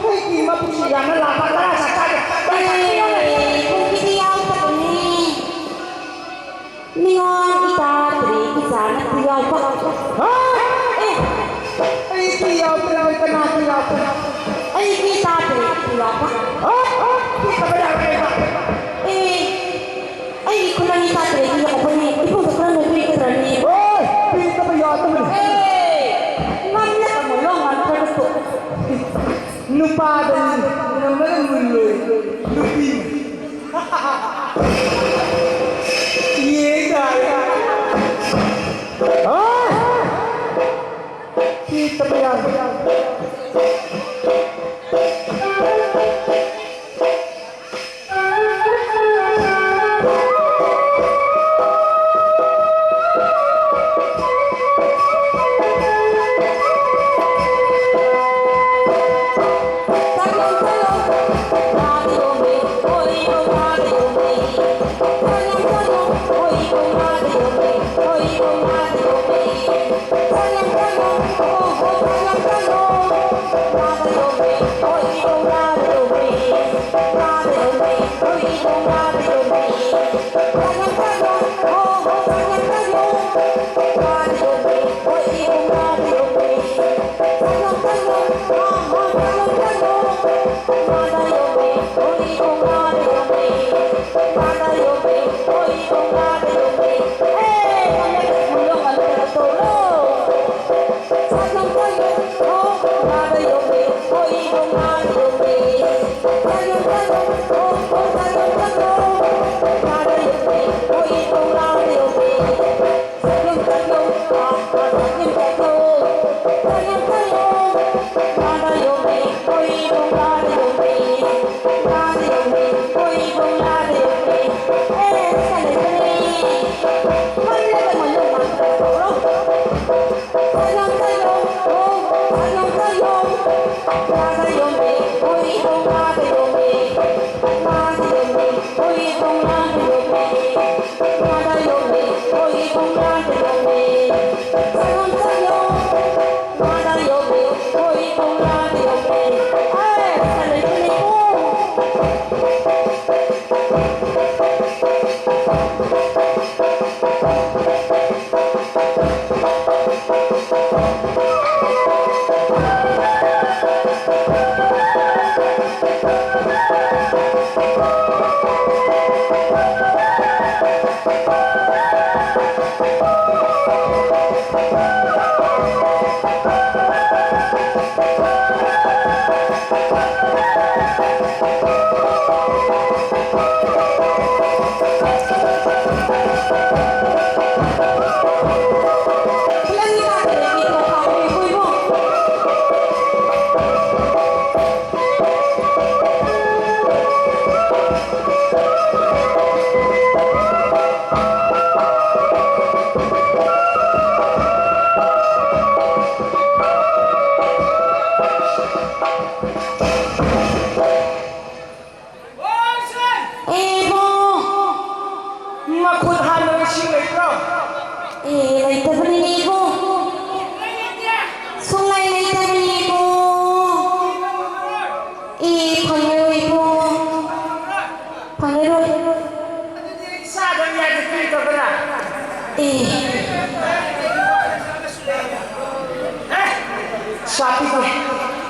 ꯑꯩꯒꯤ ꯃꯄꯨꯁꯤ ꯌꯥꯝꯅ ꯂꯥꯛꯄ ꯇꯔꯥ ꯆꯥꯛ ꯆꯥꯒꯦ꯫ ꯇꯔꯥ ꯆꯥꯛ ꯆꯥꯒꯦ꯫ ꯑꯦ, ꯏꯕꯨꯡꯒꯤꯗꯤ ꯌꯥꯎꯗꯕꯅꯦ꯫ ꯅꯤꯉꯣꯜ ꯏꯆꯥ ꯇꯔꯦꯠꯀꯤ ꯏꯆꯥ ꯅꯠꯇꯦ ꯌꯥꯎꯕ꯫ ꯍꯥ? ꯑꯦ! ꯑꯩꯒꯤ ꯌꯥꯎꯗꯅ ꯀꯅꯥꯒꯤ ꯌꯥꯎꯕꯅꯣ? ꯑꯩꯒꯤ ꯏꯆꯥ ꯇꯔꯦꯠꯀꯤ ꯌꯥꯎꯕ꯫ ꯍꯥ? ꯍꯥ? ꯄꯤꯗꯕ ꯌꯥꯔꯣꯏ ꯍꯥꯏꯕ꯫ ꯑꯦ! ꯑꯩꯒꯤ ꯈꯨꯂꯪ ꯏꯆꯥ ꯇꯔꯦꯠꯀꯤ ꯌꯥꯎꯕꯅꯦ꯫ ꯏꯕꯨꯡꯗ ꯈꯔ ꯅꯣꯏꯕꯤꯒꯗ꯭ꯔꯅꯦ? ꯑꯣꯏ! ꯄꯤꯗꯕ ꯌꯥꯗꯕꯅꯤ꯫ ꯑꯦ! ꯉꯝꯂꯒ ꯃꯨꯜꯂꯣ, ꯉꯝꯗ꯭ꯔꯒ ꯇꯣꯛꯑꯣ꯫ ꯅꯨꯄꯥꯗꯗꯤ ꯉꯝꯂꯒ ꯃꯨꯜꯂꯣꯏ, ꯅꯨꯄꯤ꯫ ꯌꯦꯡ ꯇꯥꯔꯦ꯫ ꯍꯣꯏ! ꯁꯤ ꯆꯠꯄ ꯌꯥꯔꯣꯏ꯫ ꯏꯕꯨꯡ! ꯃꯈꯨꯠ ꯍꯥꯝꯅꯕ ꯏꯁꯤꯡ ꯂꯩꯕ꯭ꯔꯣ? ꯑꯦ, ꯂꯩꯇꯕꯅꯤꯅꯦ, ꯏꯕꯨꯡ꯫ ꯁꯨꯡꯂꯩ ꯂꯩꯇꯕꯅꯤꯅꯦ, ꯏꯕꯨꯡ꯫ ꯆꯥꯕꯤꯒꯦ꯫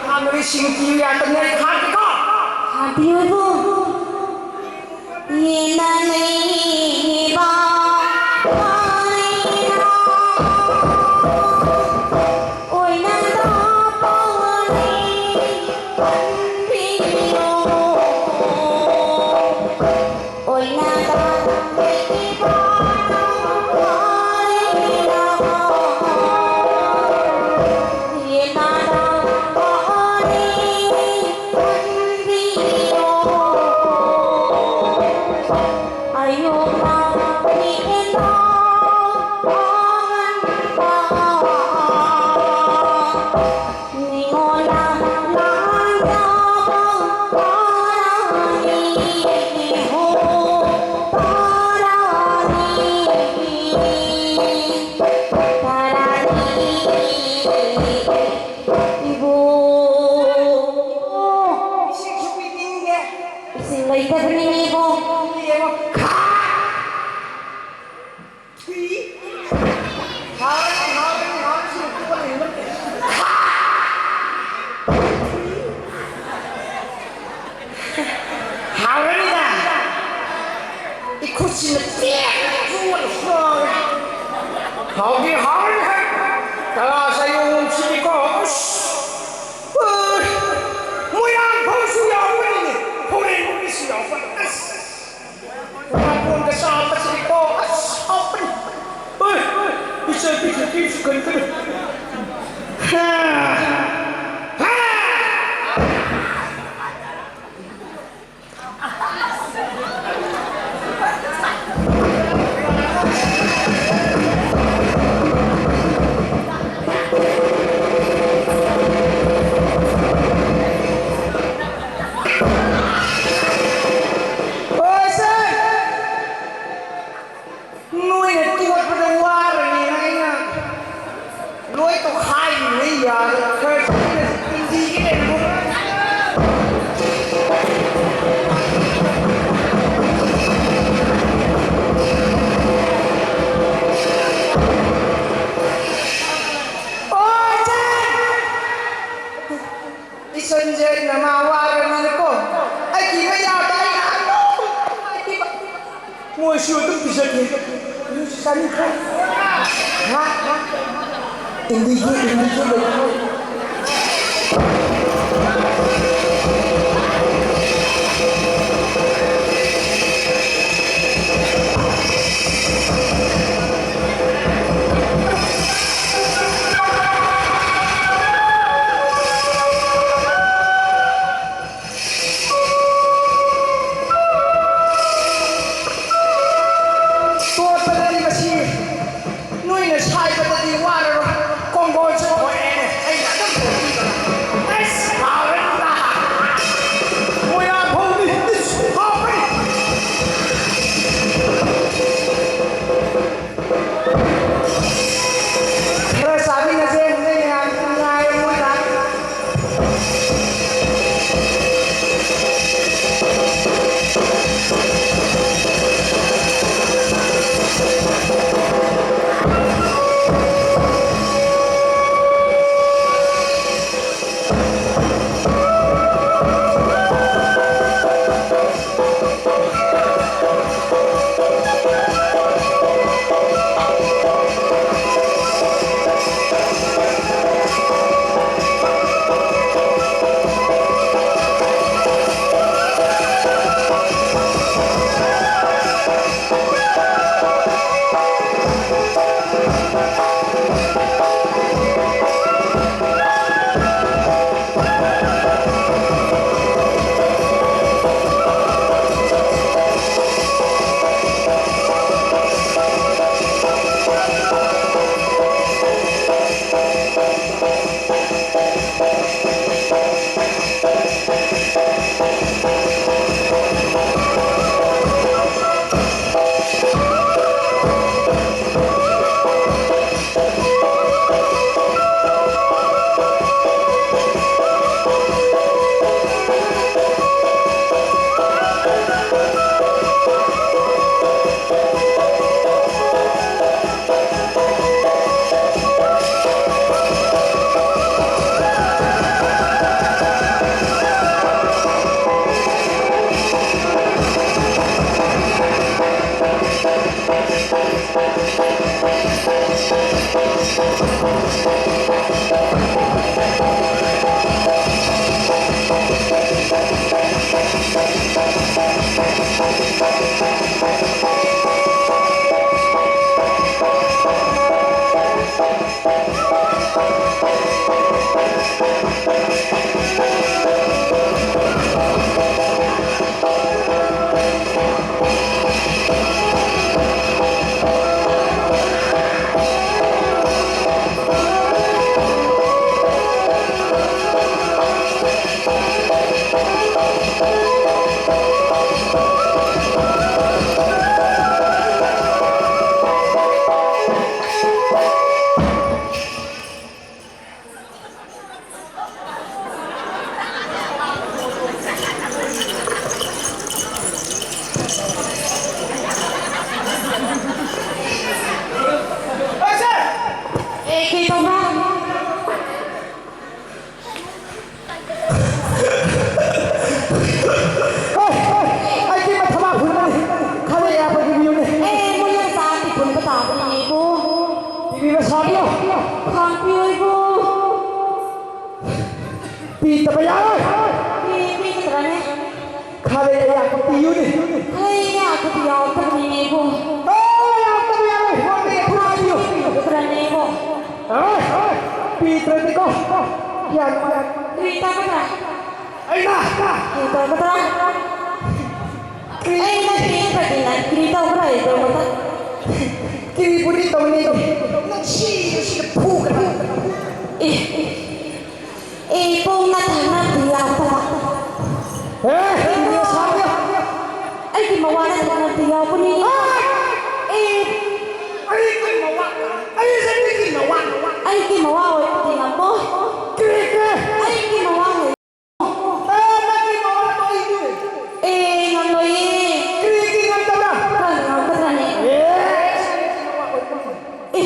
ꯍꯥꯟꯅ ꯁꯤꯡ ꯄꯤꯌꯨ ꯌꯥꯗꯕꯅꯦ, ꯑꯩ ꯍꯥꯠꯀꯦꯀꯣ꯫ ꯍꯥꯠꯄꯤꯌꯨ ꯏꯕꯨꯡ꯫ ꯌꯦꯟꯅꯅꯤꯡꯉꯤꯕ ꯋꯥꯔꯤꯔꯣ? ꯑꯣꯏꯅꯗꯕꯅꯤ ꯈꯟꯕꯤꯌꯣ꯫ ꯑꯣꯏꯅꯗꯕ ꯋꯥꯔꯤꯔꯣ? ꯌꯦꯟꯅꯗꯕꯅꯤ ꯈꯟꯕꯤꯌꯣ꯫ ꯏꯕꯨꯡ꯫ ꯏꯁꯤꯡꯁꯨ ꯄꯤꯅꯤꯡꯗꯦ꯫ ꯏꯁꯤꯡ ꯂꯩꯇꯕꯅꯤꯅꯦ ꯏꯕꯨꯡ꯫ ꯌꯦꯡꯉꯣ꯫ ꯈꯥ! ꯊꯨꯏ꯫ ꯍꯥꯎꯔꯅꯤ, ꯍꯥꯎꯔꯅꯤ, ꯍꯥꯎꯔꯅꯤ, ꯁꯤ ꯇꯣꯛꯑ ꯂꯩꯕ꯫ ꯈꯥ! ꯍꯥꯎꯔꯅꯤꯗ꯫ ꯏꯈꯨꯠꯁꯤꯅ ꯄꯦꯛ ꯆꯨꯕꯅ ꯁꯣꯏꯔꯦ꯫ ꯍꯥꯎꯗꯤ ꯍꯥꯎꯔꯦꯍꯦ꯫ ꯀꯂꯥ ꯁꯌꯣꯝꯁꯤꯗꯤꯀꯣ, ꯑꯁ꯫ ꯎꯏ, ꯃꯣꯏꯔꯥꯡ ꯐꯧꯁꯨ ꯌꯥꯎꯕꯅꯤꯅꯦ꯫ ꯐꯧꯔꯦꯟ ꯅꯨꯃꯤꯠꯁꯨ ꯌꯥꯎꯕꯅꯤ꯫ ꯑꯁ꯫ ꯃꯥꯄꯣꯟꯒ ꯆꯥꯕꯁꯤꯗꯤꯀꯣ, ꯑꯁ, ꯍꯥꯎꯕꯅꯤ꯫ ꯎꯏ, ꯏꯆꯟ ꯄꯤꯛꯇ꯭ꯔꯨ ꯄꯤꯛꯏꯁꯨ ꯀꯔꯤ ꯀꯔꯤ꯫ ꯍꯥ꯫ ꯍꯥ꯫ ꯍꯣꯏ, ꯁꯥꯔ꯫ ꯅꯣꯏꯅ ꯇꯣꯠꯄꯗ ꯋꯥꯔꯅꯤꯅ ꯑꯩꯅ ꯂꯣꯏ ꯇꯧꯈꯥꯏꯔꯤꯅꯦ, ꯌꯥꯔꯦ꯫ ꯈꯔ ꯊꯨꯅ ꯏꯟꯗꯤꯒꯦ ꯀꯩꯅꯣ꯫ ꯑꯣ, ꯏꯆꯦ! ꯁꯨ ꯑꯗꯨꯝ ꯄꯤꯖꯒꯦ꯫ ꯑꯗꯨꯁꯨ ꯆꯥꯅꯤꯡꯈ꯭ꯔꯦ꯫ ꯉꯥ, ꯉꯥ꯫ ꯏꯟꯗꯤꯒꯤ, ꯏꯟꯗꯤꯒꯤ ꯂꯩꯈ꯭ꯔꯦ꯫ ꯇꯣꯠꯄꯗꯗꯤ ꯃꯁꯤ ꯅꯣꯏꯅ ꯁꯥꯏꯕꯗꯗꯤ ꯋꯥꯔꯔꯣꯏ꯫ ꯀꯣꯡꯒꯣꯜꯁꯨ ꯊꯣꯛꯑꯦꯅꯦ꯫ ꯑꯩꯅ ꯑꯗꯨꯝ ꯇꯧꯕꯤꯕ꯫ ꯑꯩ ꯑꯦ, ꯀꯩ ꯇꯧꯕ꯭ꯔꯥ? ꯑꯩꯒꯤ ꯃꯊꯕꯥꯛ ꯐꯨꯟꯕꯅꯤ꯫ ꯈꯔ ꯌꯥꯕꯒꯤ ꯃꯤꯑꯣꯏꯅꯤ꯫ ꯑꯦ, ꯃꯣꯏ ꯆꯥꯛꯇꯤ ꯐꯨꯟꯕ ꯇꯥꯕꯅꯤꯅꯦ, ꯏꯕꯣ꯫ ꯄꯤꯕꯤꯕ ꯁꯥꯕꯤꯌꯣ꯫ ꯈꯥꯡꯕꯤꯌꯣ, ꯏꯕꯣ꯫ ꯄꯤꯗꯕ ꯌꯥꯔꯣꯏ꯫ ꯑꯦ, ꯄꯤꯒꯗ꯭ꯔꯅꯦ? ꯈꯔ ꯌꯥꯕ ꯄꯤꯌꯨꯅꯦ꯫ ꯈꯔ ꯌꯥꯕꯗꯤ ꯌꯥꯎꯗꯕꯅꯤꯅꯦ, ꯏꯕꯣ꯫ ꯑꯣ, ꯌꯥꯎꯗꯕ ꯌꯥꯔꯣꯏ꯫ ꯍꯣꯏꯅꯦ, ꯐꯨꯟꯕꯤꯌꯨ꯫ ꯄꯤꯒꯗ꯭ꯔꯅꯦ, ꯏꯕꯣ? ꯑꯦ, ꯄꯤꯗ꯭ꯔꯗꯤꯀꯣ, ꯌꯥꯝ ꯅꯨꯡꯉꯥꯏ꯫ ꯀꯔꯤ ꯇꯧꯒꯗ꯭ꯔꯥ? ꯑꯩꯅ? ꯀꯔꯤ ꯇꯧꯒꯗ꯭ꯔꯥ? ꯀꯔꯤ? ꯑꯩꯅ ꯄꯤꯗ꯭ꯔꯗꯤ ꯅꯪ ꯀꯔꯤ ꯇꯧꯒꯗ꯭ꯔꯥ? ꯑꯩ ꯇꯧꯒꯗ꯭ꯔꯥ? ꯀꯔꯤꯕꯨꯗꯤ ꯇꯧꯅꯤꯡꯗꯦ꯫ ꯅꯪ ꯁꯤ, ꯁꯤꯗ ꯐꯨꯒꯗ꯭ꯔꯥ? ꯑꯦ, ꯑꯦ, ꯄꯣꯡꯅ ꯊꯥꯅ ꯌꯥꯎꯗꯕ꯫ ꯑꯦ, ꯀꯔꯤ ꯁꯥꯕ꯭ꯔꯥ? ꯑꯩꯒꯤ ꯃꯋꯥꯅ ꯊꯥꯅ ꯌꯥꯎꯕꯅꯤ꯫ ꯑꯦ! ꯑꯩꯒꯤ ꯃꯋꯥ, ꯑꯩꯁꯦ ꯃꯤꯒꯤ ꯃꯋꯥ꯫ ꯑꯩꯒꯤ ꯃꯋꯥ ꯑꯣꯏꯕꯗꯤ ꯉꯝꯃꯣꯏ꯫ ꯀꯔꯤꯒꯤ? ꯑꯩꯒꯤ ꯃꯋꯥ ꯑꯣꯏ-, ꯑꯦ, ꯅꯪꯒꯤ ꯃꯋꯥꯗꯣ ꯑꯩꯒꯤ꯫ ꯑꯦ, ꯉꯝꯂꯣꯏꯌꯦ꯫ ꯀꯔꯤꯒꯤ ꯉꯝꯗꯕ꯭ꯔꯥ? ꯀꯔꯝ ꯉꯝꯒꯗ꯭ꯔꯅꯦ? ꯑꯦ! ꯑꯦ!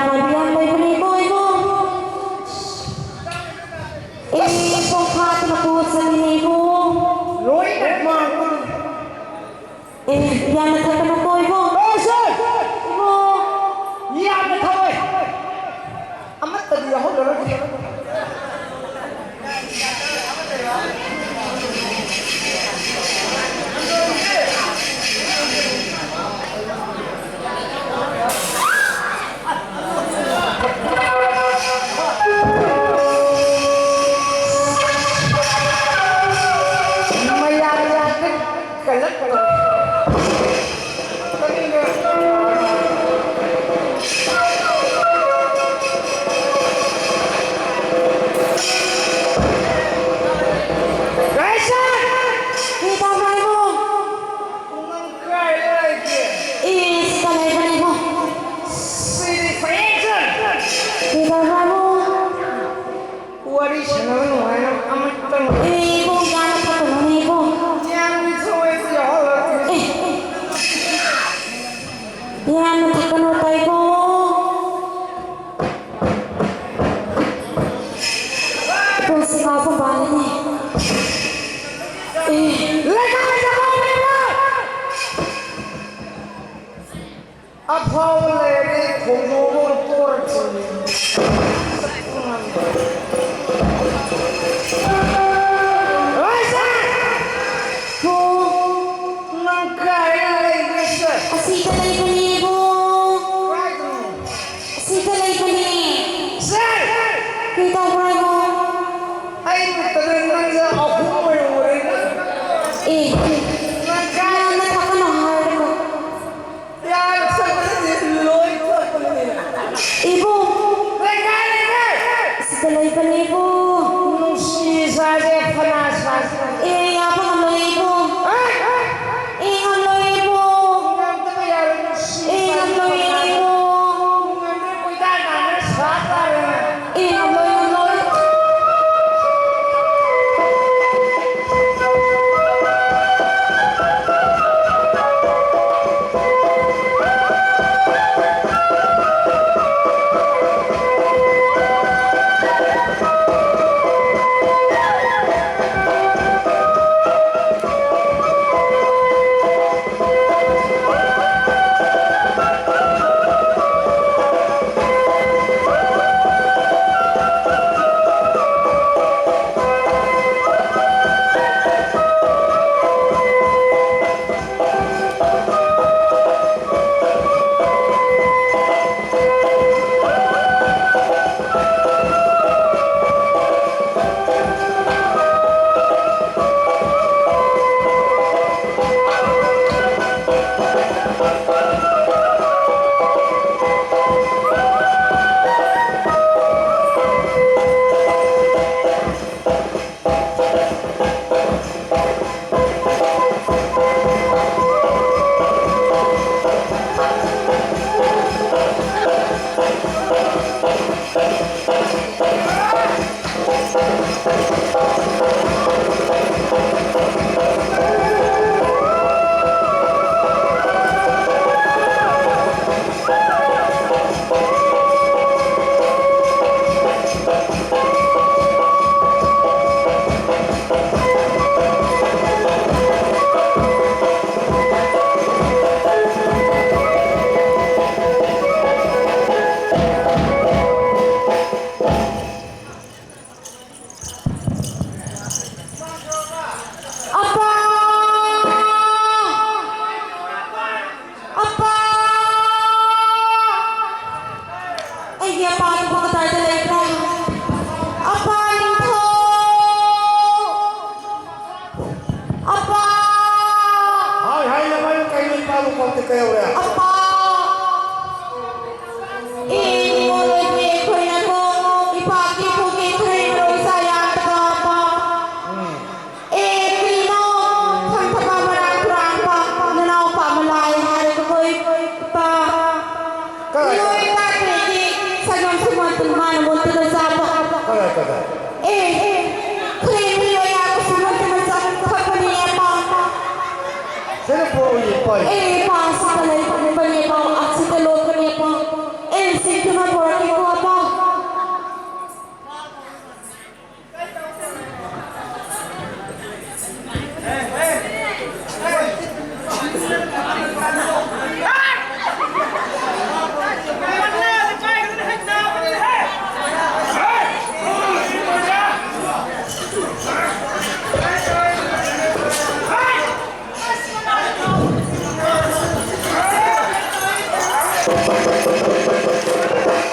ꯌꯥꯝ ꯂꯩꯕꯅꯦꯀꯣ ꯏꯕꯨꯡ꯫ ꯑꯦ, ꯄꯣꯡꯐꯥꯠꯇꯅ ꯄꯨ ꯆꯠꯂꯤꯅꯦ ꯏꯕꯨꯡ꯫ ꯂꯣꯏꯅ ꯃꯥꯡꯕꯅꯤ꯫ ꯑꯦ, ꯌꯥꯝꯅ ꯊꯛꯀꯅꯨꯀꯣ ꯏꯕꯨꯡ꯫ ꯑꯦ, ꯁꯦ! ꯏꯕꯨꯡ꯫ ꯌꯥꯝꯅ ꯊꯛꯑꯣꯏ꯫ ꯑꯃꯠꯇꯗꯤ ꯌꯥꯎꯍꯜꯂꯔꯣꯏꯒꯦ꯫ ꯃꯌꯥꯝ ꯌꯥꯝꯅ ꯀꯜꯂꯛ ꯀꯔꯤ ꯇꯧꯕ꯭ꯔꯣ ꯏꯕꯨꯡ? ꯅꯪ ꯀꯥꯏ ꯂꯩꯒꯦ? ꯏꯁ, ꯀꯥꯏ ꯂꯩꯕꯅꯦ ꯏꯕꯨꯡ? ꯁꯤꯗꯤ ꯐꯖꯅ ꯀꯔꯤ ꯇꯧꯕ꯭ꯔꯣ ꯏꯕꯨꯡ? ꯋꯥꯔꯤ ꯁꯥꯟꯅꯕ ꯅꯨꯡꯉꯥꯏꯅꯕ ꯑꯃꯠꯇꯪ꯫ ꯑꯦ, ꯏꯕꯨꯡ, ꯌꯥꯝꯅ ꯐꯠꯇꯕꯅꯦ ꯏꯕꯨꯡ꯫ ꯌꯥꯝꯅ ꯊꯋꯥꯏꯁꯦ ꯌꯥꯎꯍꯜꯂꯒꯦ꯫ ꯑꯦ, ꯌꯥꯝꯅ ꯊꯛꯀꯅꯨ ꯇꯥꯏꯀꯣ꯫ ꯏꯕꯨꯡ, ꯁꯤ ꯉꯥꯎꯕ ꯃꯥꯜꯂꯤꯅꯦ꯫ ꯑꯦ꯫ ꯂꯩꯀꯥꯏ ꯆꯠꯂꯣ, ꯂꯩꯀꯥꯏ! ꯑꯐꯥꯎꯕ ꯂꯩꯔꯗꯤ ꯈꯣꯡꯖꯣꯝꯕ ꯄꯣꯔꯛꯁꯤꯅꯦ꯫ ꯍꯣꯏ, ꯁꯥꯔ! ꯍꯣ꯫ ꯅꯪ ꯀꯥꯏ ꯂꯩꯒꯦ, ꯁꯥꯔ? ꯑꯁꯤꯗ ꯂꯩꯕꯅꯦ, ꯏꯕꯨꯡ꯫ ꯀꯥꯏꯗꯅꯣ? ꯑꯁꯤꯗ ꯂꯩꯕꯅꯦ꯫ ꯁꯥꯔ! ꯀꯩ ꯇꯧꯕ꯭ꯔꯣ, ꯏꯕꯨꯡ? ꯑꯩ ꯎꯕꯗ ꯅꯪꯁꯦ ꯑꯍꯨꯝ ꯑꯣꯏꯅ ꯎꯔꯦ꯫ ꯑꯦ, ꯅꯪ ꯀꯥꯏ ꯌꯥꯝꯅ ꯊꯛꯀꯅꯨ ꯍꯥꯏꯔꯒ꯫ ꯌꯥꯔꯦ, ꯊꯛꯄꯗꯤ ꯂꯣꯏ ꯊꯛꯄꯅꯦ꯫ ꯏꯕꯨꯡ꯫ ꯂꯩꯀꯥꯏ ꯂꯩꯀꯥꯏ꯫ ꯁꯤꯗ ꯂꯩꯕꯅꯦ, ꯏꯕꯨꯡ꯫ ꯅꯨꯡꯁꯤ ꯁꯥꯁꯦ, ꯐꯅ ꯁꯥꯁꯦ꯫ ꯑꯦ, ꯌꯥꯕ ꯉꯝꯂꯣꯏ, ꯏꯕꯨꯡ꯫ ꯍꯦ? ꯑꯦ, ꯉꯝꯂꯣꯏ, ꯏꯕꯨꯡ꯫ ꯉꯝꯗꯕ ꯌꯥꯔꯣꯏ, ꯅꯨꯡꯁꯤ ꯑꯦ, ꯁꯥꯁꯦ, ꯉꯝꯂꯣꯏ, ꯐꯅ ꯁꯥꯁꯦ꯫ ꯏꯕꯨꯡ꯫ ꯉꯝꯗ꯭ꯔꯦ, ꯀꯣꯏꯇꯥꯟ ꯇꯥꯟꯅꯔ ꯁꯥ ꯇꯥꯔꯦ꯫ ꯑꯦ, ꯉꯝꯂꯣꯏ, ꯉꯝꯂꯣꯏ꯫ ꯑꯄꯥ! ꯑꯄꯥ! ꯑꯩꯒꯤ ꯑꯄꯥꯗꯨꯕꯨ ꯀꯗꯥꯏꯗ ꯂꯩꯕ꯭ꯔꯥ? ꯑꯄꯥ ꯅꯤꯡꯊꯧ! ꯑꯄꯥ! ꯍꯥꯏ, ꯍꯥꯏ, ꯅꯃꯥꯏ ꯀꯩꯅꯣ ꯏꯄꯥꯕꯨ ꯀꯧꯗꯦ ꯀꯩꯗꯧꯔꯦ? ꯑꯄꯥ! ꯑꯦ, ꯅꯤꯉꯣꯜ ꯑꯣꯏꯕꯤ ꯑꯩꯈꯣꯏꯅꯀꯣ, ꯏꯄꯥꯒꯤ ꯏꯄꯨꯒꯤ ꯈꯨꯔꯩ ꯃꯔꯧ ꯏꯆꯥ ꯌꯥꯝꯗꯕ ꯑꯄꯥ꯫ ꯎꯝ꯫ ꯑꯦ, ꯀꯔꯤꯅꯣ? ꯈꯪꯗꯕ ꯃꯔꯥꯡ ꯇꯨꯔꯥꯟꯕ ꯅꯅꯥꯎꯄꯥ ꯑꯃ ꯂꯥꯛꯑꯦ ꯍꯥꯏꯔꯒ ꯀꯣꯏ ꯏꯄꯥ꯫ ꯀꯗꯥꯏ, ꯀꯗꯥꯏ? ꯅꯣꯏ ꯇꯥꯛꯄꯤꯔꯗꯤ ꯁꯥꯏꯒꯝ ꯁꯨꯃꯟ ꯇꯨ ꯃꯥꯅ ꯃꯣꯠꯇꯨꯅ ꯆꯥꯕ꯫ ꯀꯗꯥꯏ, ꯀꯗꯥꯏ? ꯑꯦ, ꯈꯨꯔꯦꯟꯕꯤ ꯑꯣꯏꯅ ꯁꯨꯃꯟ ꯇꯨꯅ ꯆꯥꯕ ꯊꯛꯄꯅꯤ ꯏꯄꯥ꯫ ꯁꯤꯗ ꯄꯨꯔꯛꯎ ꯏꯄꯥ꯫ ꯑꯦ, ꯏꯄꯥ, ꯑꯁꯤꯗ ꯂꯩꯕꯅꯤ ꯏꯄꯥ, ꯑꯁꯤꯗ ꯂꯣꯛꯄꯅꯤ ꯏꯄꯥ꯫ ꯑꯦ, ꯁꯤ ꯇꯨꯅ ꯄꯨꯔꯛꯀꯦꯀꯣ ꯏꯄꯥ꯫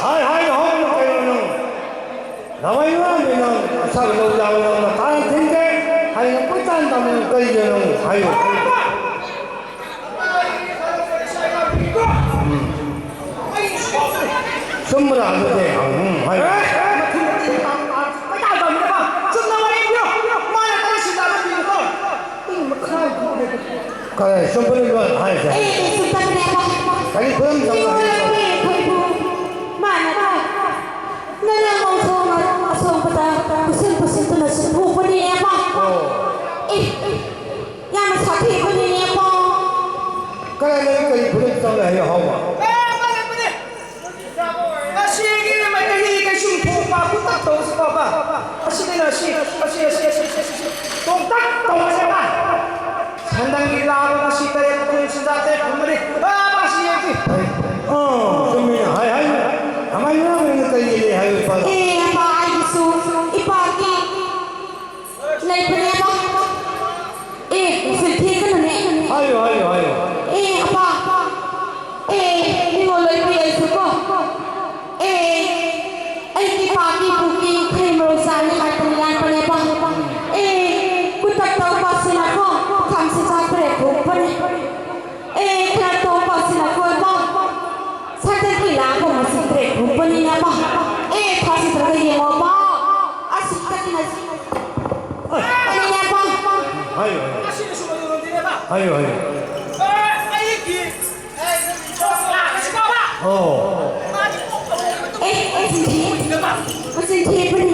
ꯍꯥꯏ, ꯍꯥꯏ, ꯍꯥꯏ, ꯀꯩꯅꯣ ꯅꯪ? ꯂꯋꯥꯏ ꯃꯃꯥꯡꯗ ꯅꯪ ꯁꯛ ꯂꯧ ꯌꯥꯎ ꯅꯪꯅ ꯀꯥꯔꯟ ꯊꯤꯟꯗꯦ꯫ ꯍꯥꯏꯅ ꯀꯣꯏꯇꯥꯟ ꯇꯥꯟꯅ ꯀꯔꯤꯒꯤꯅꯣ ꯅꯪ? ꯍꯥꯏꯌꯨ꯫ ꯆꯨꯝꯕ꯭ꯔꯥ ꯑꯗꯨꯗꯤ? ꯎꯝ, ꯍꯥꯏꯌꯨ꯫ ꯑꯦ, ꯃꯊꯨꯝ ꯃꯊꯨꯝ ꯇꯥꯡ ꯇꯥꯡ ꯀꯣꯏꯇꯥꯟ ꯇꯥꯟꯕꯤꯔꯕ? ꯆꯨꯝꯅ ꯋꯥꯔꯤ ꯍꯥꯏꯕꯤꯌꯨ꯫ ꯃꯥꯅ ꯀꯔꯤ ꯁꯤꯟꯗꯥ ꯂꯝꯕꯤꯗꯀꯣ? ꯄꯨꯡ ꯃꯈꯥꯏ ꯐꯥꯎ ꯂꯩꯕ꯫ ꯀꯔꯤ ꯁꯨꯝꯕꯅꯣ ꯍꯥꯏꯁꯦ? ꯑꯦ, ꯑꯦ, ꯁꯨꯝ ꯇꯥꯕꯅꯦꯕ꯫ ꯀꯔꯤ ꯈꯨꯗꯝ ꯆꯥꯎꯅ ꯏꯕꯣ ꯍꯥꯏꯕꯤꯌꯨ? ꯂꯩꯕꯤ ꯑꯩꯈꯣꯏꯕꯨ ꯃꯥꯅ ꯅꯪꯅ ꯉꯥꯎꯊꯣꯛꯅ ꯑꯁꯣꯡꯕꯗ ꯀꯨꯁꯨꯝ ꯀꯨꯁꯨꯝꯇꯅ ꯁꯨꯝ ꯐꯨꯕꯅꯦꯕ꯫ ꯑꯣ꯫ ꯑꯦ, ꯑꯦ, ꯌꯥꯝꯅ ꯁꯥꯊꯤꯕꯅꯤꯅꯦꯕ꯫ ꯀꯔꯥꯏꯗꯒꯤ ꯀꯔꯤ ꯈꯨꯗꯝ ꯆꯥꯎꯅ ꯍꯥꯏꯌꯨ ꯍꯥꯎꯕ? ꯑꯦ, ꯃꯥꯅ ꯄꯨꯅꯦ꯫ ꯑꯁꯤꯒꯤ ꯃꯩꯇꯩꯒꯤ ꯀꯩꯁꯨꯝ ꯊꯣꯛꯄ ꯈꯨꯇꯛ ꯇꯧꯁꯤꯀꯣ, ꯕꯥ꯫ ꯑꯁꯤꯗꯩꯅ ꯑꯁꯤ, ꯑꯁꯤ, ꯑꯁꯤ, ꯑꯁꯤ, ꯑꯁꯤ, ꯑꯁꯤ, ꯑꯁꯤ, ꯇꯣꯛꯇꯛ ꯇꯧꯔꯁꯦ, ꯕꯥ꯫ ꯁꯟꯗꯪꯒꯤ ꯂꯥꯕ ꯉꯁꯤ ꯇꯔꯦꯠ ꯄꯨꯡ ꯆꯤꯟꯖꯥꯛ ꯇꯔꯦꯠ ꯐꯪꯕꯅꯤ꯫ ꯕꯥ, ꯕꯥ, ꯁꯤ ꯌꯦꯡꯁꯤ꯫ ꯑꯣ, ꯆꯨꯝꯃꯤꯅꯦ꯫ ꯍꯥꯏ, ꯍꯥꯏ꯫ ꯀꯃꯥꯏꯅ ꯉꯥꯡꯉꯤꯅꯣ? ꯀꯔꯤꯒꯤ ꯂꯩ ꯍꯥꯏꯌꯨ, ꯏꯄꯥꯗ? ꯑꯦ, ꯏꯄꯥ, ꯑꯩꯒꯤꯁꯨ ꯏꯄꯥꯒꯤ ꯂꯩꯕꯅꯦꯕ꯫ ꯑꯦ, ꯁꯤꯜꯊꯤ ꯀꯩꯅꯣꯅꯦ꯫ ꯍꯥꯏꯌꯣ, ꯍꯥꯏꯌꯣ, ꯍꯥꯏꯌꯣ꯫ ꯑꯦ, ꯑꯄꯥ꯫ ꯑꯦ, ꯅꯤꯡꯉꯣꯜ ꯂꯣꯏꯕꯤ ꯑꯩꯁꯨ ꯀꯣ꯫ ꯑꯦ, ꯑꯩꯒꯤ ꯄꯥꯒꯤ ꯄꯨꯒꯤ ꯈꯩ ꯃꯔꯣꯏ ꯆꯥꯅꯤ ꯍꯥꯏꯕꯅꯤ ꯂꯥꯛꯄꯅꯦꯕ꯫ ꯑꯦ, ꯀꯨꯇꯛ ꯇꯧꯕꯁꯤꯅꯀꯣ, ꯈꯥꯝꯁꯤ ꯆꯥꯈ꯭ꯔꯦ ꯊꯣꯛꯄꯅꯦ꯫ ꯑꯦ, ꯈꯔ ꯇꯧꯕꯁꯤꯅꯀꯣ ꯏꯄꯥ꯫ ꯁꯛꯇꯒꯤ ꯂꯥꯛꯄ ꯃꯁꯤꯡ ꯇꯔꯦꯠ ꯊꯣꯛꯄꯅꯤꯅꯦꯕ꯫ ꯑꯦ, ꯊꯥꯖꯗ꯭ꯔꯒ ꯌꯦꯡꯉꯣꯕ꯫ ꯑꯁꯤ ꯀꯔꯤꯅ ꯍꯥꯏꯌꯨ, ꯍꯥꯏꯌꯨ꯫ ꯍꯥꯏꯌꯨ, ꯍꯥꯏꯌꯨ꯫ ꯑꯣ꯫ ꯑꯦ, ꯑꯦ, ꯃꯆꯤꯟ ꯊꯤꯕꯅꯤ꯫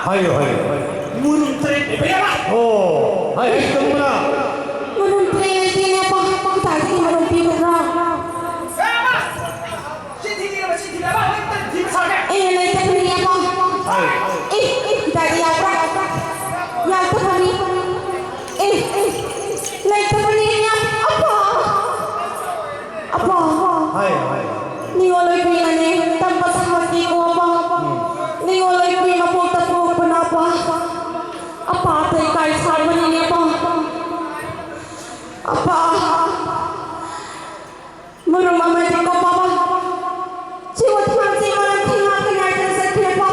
ꯍꯥꯏꯌꯨ, ꯍꯥꯏꯌꯨ꯫ ꯃꯨꯔꯨꯝ ꯇꯔꯦꯠ ꯂꯩꯕ ꯌꯥꯕ꯫ ꯑꯣ, ꯍꯥꯏ, ꯍꯥꯏ, ꯆꯨꯝꯕ꯭ꯔꯥ? ꯃꯨꯔꯨꯝ ꯇꯔꯦꯠ ꯂꯩꯇꯦꯅꯦ, ꯄꯥ, ꯄꯥ, ꯀꯗꯥꯏꯗꯒꯤ ꯃꯨꯔꯨꯝ ꯄꯤꯒꯗ꯭ꯔꯥ? ꯌꯥꯕ꯫ ꯁꯤ ꯊꯤꯕꯤꯔꯕ, ꯁꯤ ꯊꯤꯕꯤꯔꯕ, ꯍꯦꯛꯇ ꯊꯤꯕ ꯁꯥꯒꯦ꯫ ꯑꯦ, ꯂꯩꯇꯕꯅꯦ, ꯄꯥ꯫ ꯍꯥꯏ꯫ ꯑꯦ, ꯑꯦ, ꯀꯗꯥꯏꯗ ꯌꯥꯎꯕ꯭ꯔꯥ? ꯌꯥꯎꯗꯕꯅꯤ꯫ ꯑꯦ, ꯑꯦ, ꯂꯩꯇꯕꯅꯤ, ꯌꯥꯝ, ꯑꯄꯥ꯫ ꯑꯄꯥ꯫ ꯍꯥꯏ, ꯍꯥꯏ꯫ ꯅꯤꯉꯣꯜ ꯑꯣꯏꯕꯤꯅꯅꯦ, ꯇꯝꯕ ꯁꯥꯍꯟꯕꯤꯀꯣ, ꯑꯄꯥ꯫ ꯎꯝ꯫ ꯅꯤꯉꯣꯜ ꯑꯣꯏꯕꯤ ꯃꯄꯣꯛꯇ ꯄꯣꯛꯄꯅ, ꯑꯄꯥ꯫ ꯑꯄꯥ ꯑꯇꯩ ꯀꯥꯏ ꯁꯥꯕꯅꯤꯅꯦ, ꯑꯄꯥ꯫ ꯑꯄꯥ꯫ ꯃꯔꯨꯝ ꯑꯃꯗꯤꯀꯣ, ꯄꯥ꯫ ꯁꯤꯕꯨ ꯊꯥꯡꯁꯤ ꯃꯔꯝ ꯊꯤꯉꯥꯛ ꯀꯅꯥꯏꯗ ꯆꯠꯈ꯭ꯔꯦ, ꯄꯥ꯫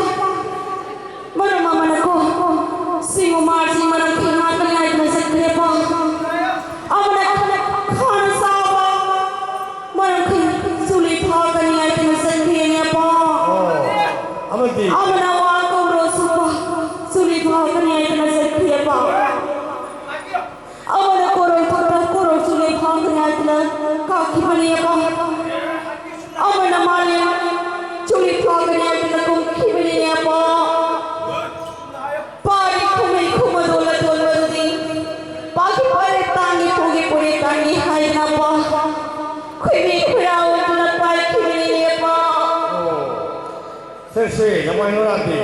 ꯁꯦ, ꯁꯦ, ꯅꯃꯥꯏ ꯅꯨꯔꯥꯗꯤ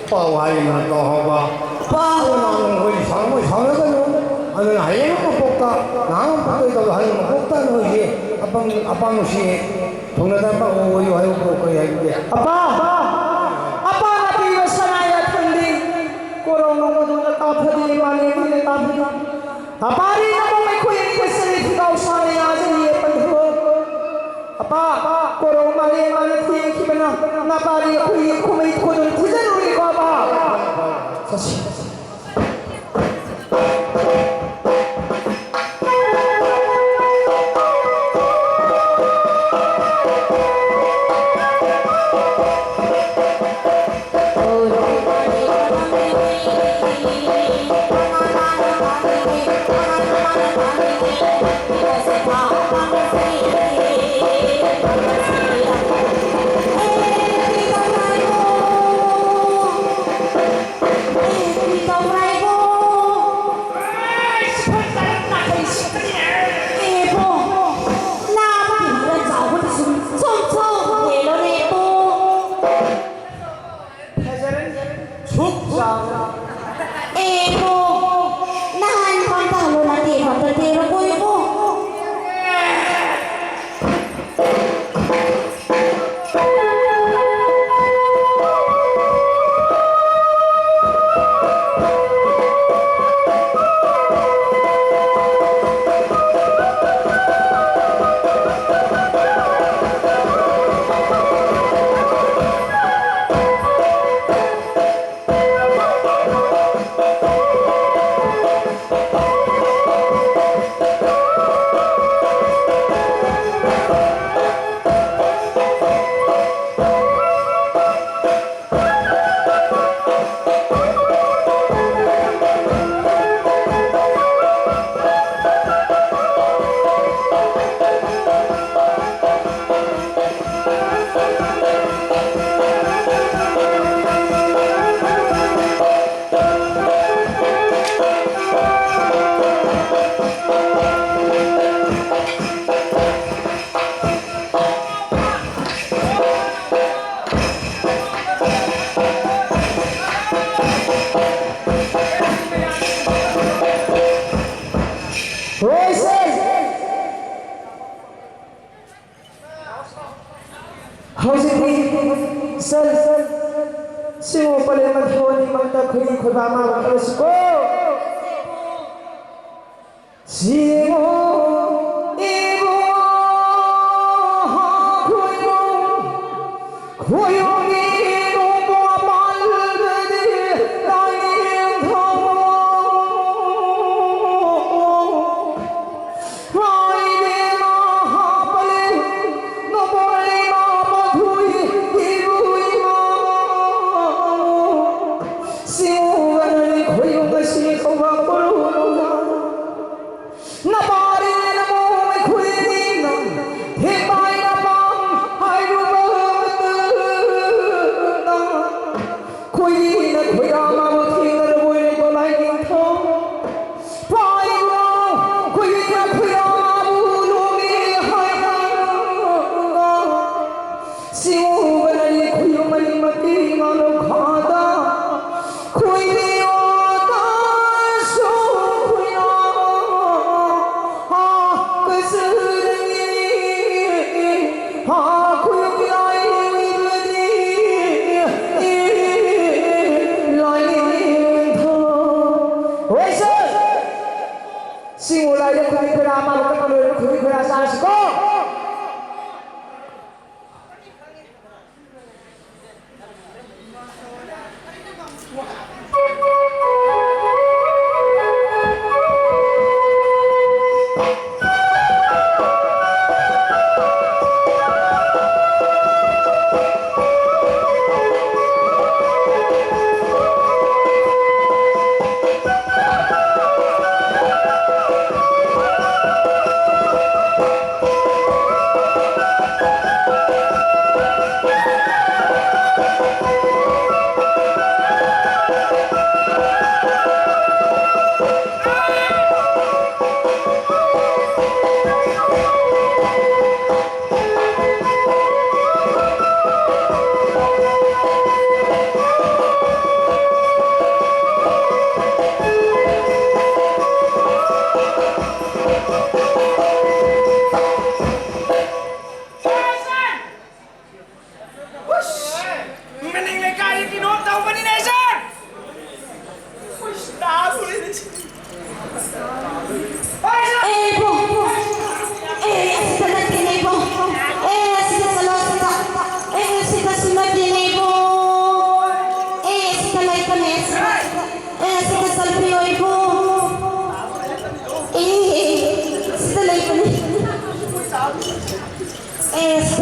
ꯄꯥꯎ ꯍꯥꯏꯌꯦꯅ ꯇꯧꯍꯧꯕ꯫ ꯄꯥꯎ ꯅꯪ ꯑꯩꯈꯣꯏ ꯁꯥꯎꯅ-, ꯁꯥꯎꯅꯒꯅꯨ꯫ ꯑꯗꯨꯅ ꯍꯌꯦꯡ ꯃꯄꯣꯛꯇ, ꯉꯍꯥꯟ ꯃꯄꯣꯛꯇ ꯇꯧꯗꯕ ꯍꯌꯦꯡ ꯃꯄꯣꯛꯇ ꯅꯣꯏꯁꯤ ꯑꯄꯪ, ꯑꯄꯥ ꯅꯨꯡꯁꯤ ꯊꯨꯡꯅꯗꯕ ꯑꯣꯏꯌꯨ ꯍꯥꯏꯌꯨ꯫ ꯀꯔꯤ ꯍꯥꯏꯕꯤꯒꯦ? ꯑꯄꯥ! ꯑꯄꯥꯅ ꯄꯤꯕ ꯁꯅꯥ ꯌꯥꯊꯪꯗꯤ ꯀꯣꯔꯧ ꯅꯣꯡꯃꯗꯨꯅ ꯀꯥꯐꯗꯤ ꯃꯥꯂꯦꯝꯒꯤꯅ ꯀꯥꯐꯗꯤ꯫ ꯑꯄꯥꯔꯤ ꯅꯃꯣ ꯑꯩꯈꯣꯏ ꯑꯅꯤꯒꯤ ꯁꯔꯤ ꯐꯤꯒꯥꯎ ꯁꯥꯅ ꯌꯥꯖꯔꯤ ꯄꯟꯊꯣꯛ꯫ ꯑꯄꯥ, ꯀꯣꯔꯧ ꯃꯥꯂꯦꯝ ꯃꯥꯅ ꯊꯦꯡꯈꯤꯕꯅ ꯅꯄꯥꯔꯤ ꯑꯩꯈꯣꯏ ꯌꯦꯛꯈꯨꯝ ꯃꯩ ꯊꯣꯗꯨꯅ ꯊꯤꯖꯔꯨꯔꯦꯀꯣ ꯑꯄꯥ꯫ ꯆꯠꯁꯤ꯫ ꯐꯖꯔꯅꯤ꯫ ꯁꯨꯛ ꯆꯥꯎꯅ꯫ ꯑꯦ ꯏꯕꯣ, ꯅꯍꯥꯟ ꯐꯝꯊꯍꯜꯂꯣ ꯅꯠꯇꯦ, ꯐꯝꯊꯗꯦꯔꯣ ꯀꯣ ꯏꯕꯣ? ꯆꯜ, ꯆꯜ꯫ ꯁꯤꯒꯨꯝꯕ ꯄꯔꯦꯡ ꯑꯃ ꯊꯣꯛꯑꯗꯤ ꯃꯔꯛꯇ ꯑꯩꯈꯣꯏꯒꯤ ꯈꯣꯏꯕꯥ ꯑꯃ ꯈꯜꯂꯁꯤꯀꯣ꯫ ꯁꯤꯒꯨꯝꯕ ꯏꯕꯨꯡ ꯈꯣꯏꯕꯥ ꯈꯣꯏꯌꯨꯝꯒꯤ ꯅꯣꯡꯄꯣꯛ ꯄꯥꯜꯂꯕꯗꯤ ꯂꯥꯏꯅꯤꯡꯊꯧ꯫ ꯃꯥꯏꯕꯦꯝꯃ ꯍꯥꯞꯄꯂꯦ ꯅꯣꯡꯄꯣꯛ ꯏꯃꯥ ꯃꯊꯨꯏ ꯏꯕꯨ ꯏꯃꯥ꯫ ꯁꯤꯡꯎꯕꯅꯅꯤ ꯈꯣꯏꯌꯨꯝ ꯑꯁꯤ ꯀꯧꯕ ꯀꯧꯔꯨꯅꯨ꯫ ꯅꯄꯥꯔꯤꯅ ꯃꯣꯡꯃꯩ ꯈꯨꯔꯤꯅꯤꯅ ꯊꯦꯡꯕꯥꯏꯅ ꯄꯥꯝ ꯍꯥꯏꯔꯨꯕ ꯃꯇꯨꯡꯗ ꯈꯣꯏꯔꯤꯅ ꯈꯣꯏꯔꯥ ꯃꯥꯕꯨ ꯊꯦꯡꯅꯔꯕꯣꯏ ꯂꯩꯀꯣ ꯂꯥꯏꯅꯤꯡꯊꯧ꯫ ꯄꯥꯏꯕ ꯈꯣꯏꯔꯤꯅ ꯈꯣꯏꯔꯥ ꯃꯥꯕꯨ ꯂꯣꯡꯉꯦ ꯍꯥꯏꯅ ꯁꯤꯡꯎꯕꯅꯅꯤ ꯈꯣꯏꯌꯨꯝ ꯃꯔꯤ ꯃꯇꯤ ꯉꯥꯂꯣ ꯈꯥꯗ ꯈꯣꯏꯔꯤ ꯑꯣꯇꯥꯁꯨ ꯈꯣꯏꯔꯥ ꯍꯥ ꯀꯆꯔꯅꯤ ꯍꯥ ꯈꯣꯏꯌꯨꯝ ꯂꯥꯏꯅꯤꯡꯕꯗꯤ ꯂꯥꯏꯅꯤꯡꯊꯧ꯫ ꯍꯣꯏ ꯁꯔ꯫ ꯁꯤꯡꯎ ꯂꯥꯏꯗ ꯈꯨꯗꯤ ꯈꯨꯔꯥ ꯃꯥꯕꯨ ꯀꯠꯄ ꯂꯣꯏꯔꯒ ꯈꯨꯗꯤ ꯈꯨꯔꯥ ꯆꯥꯔꯁꯤꯀꯣ꯫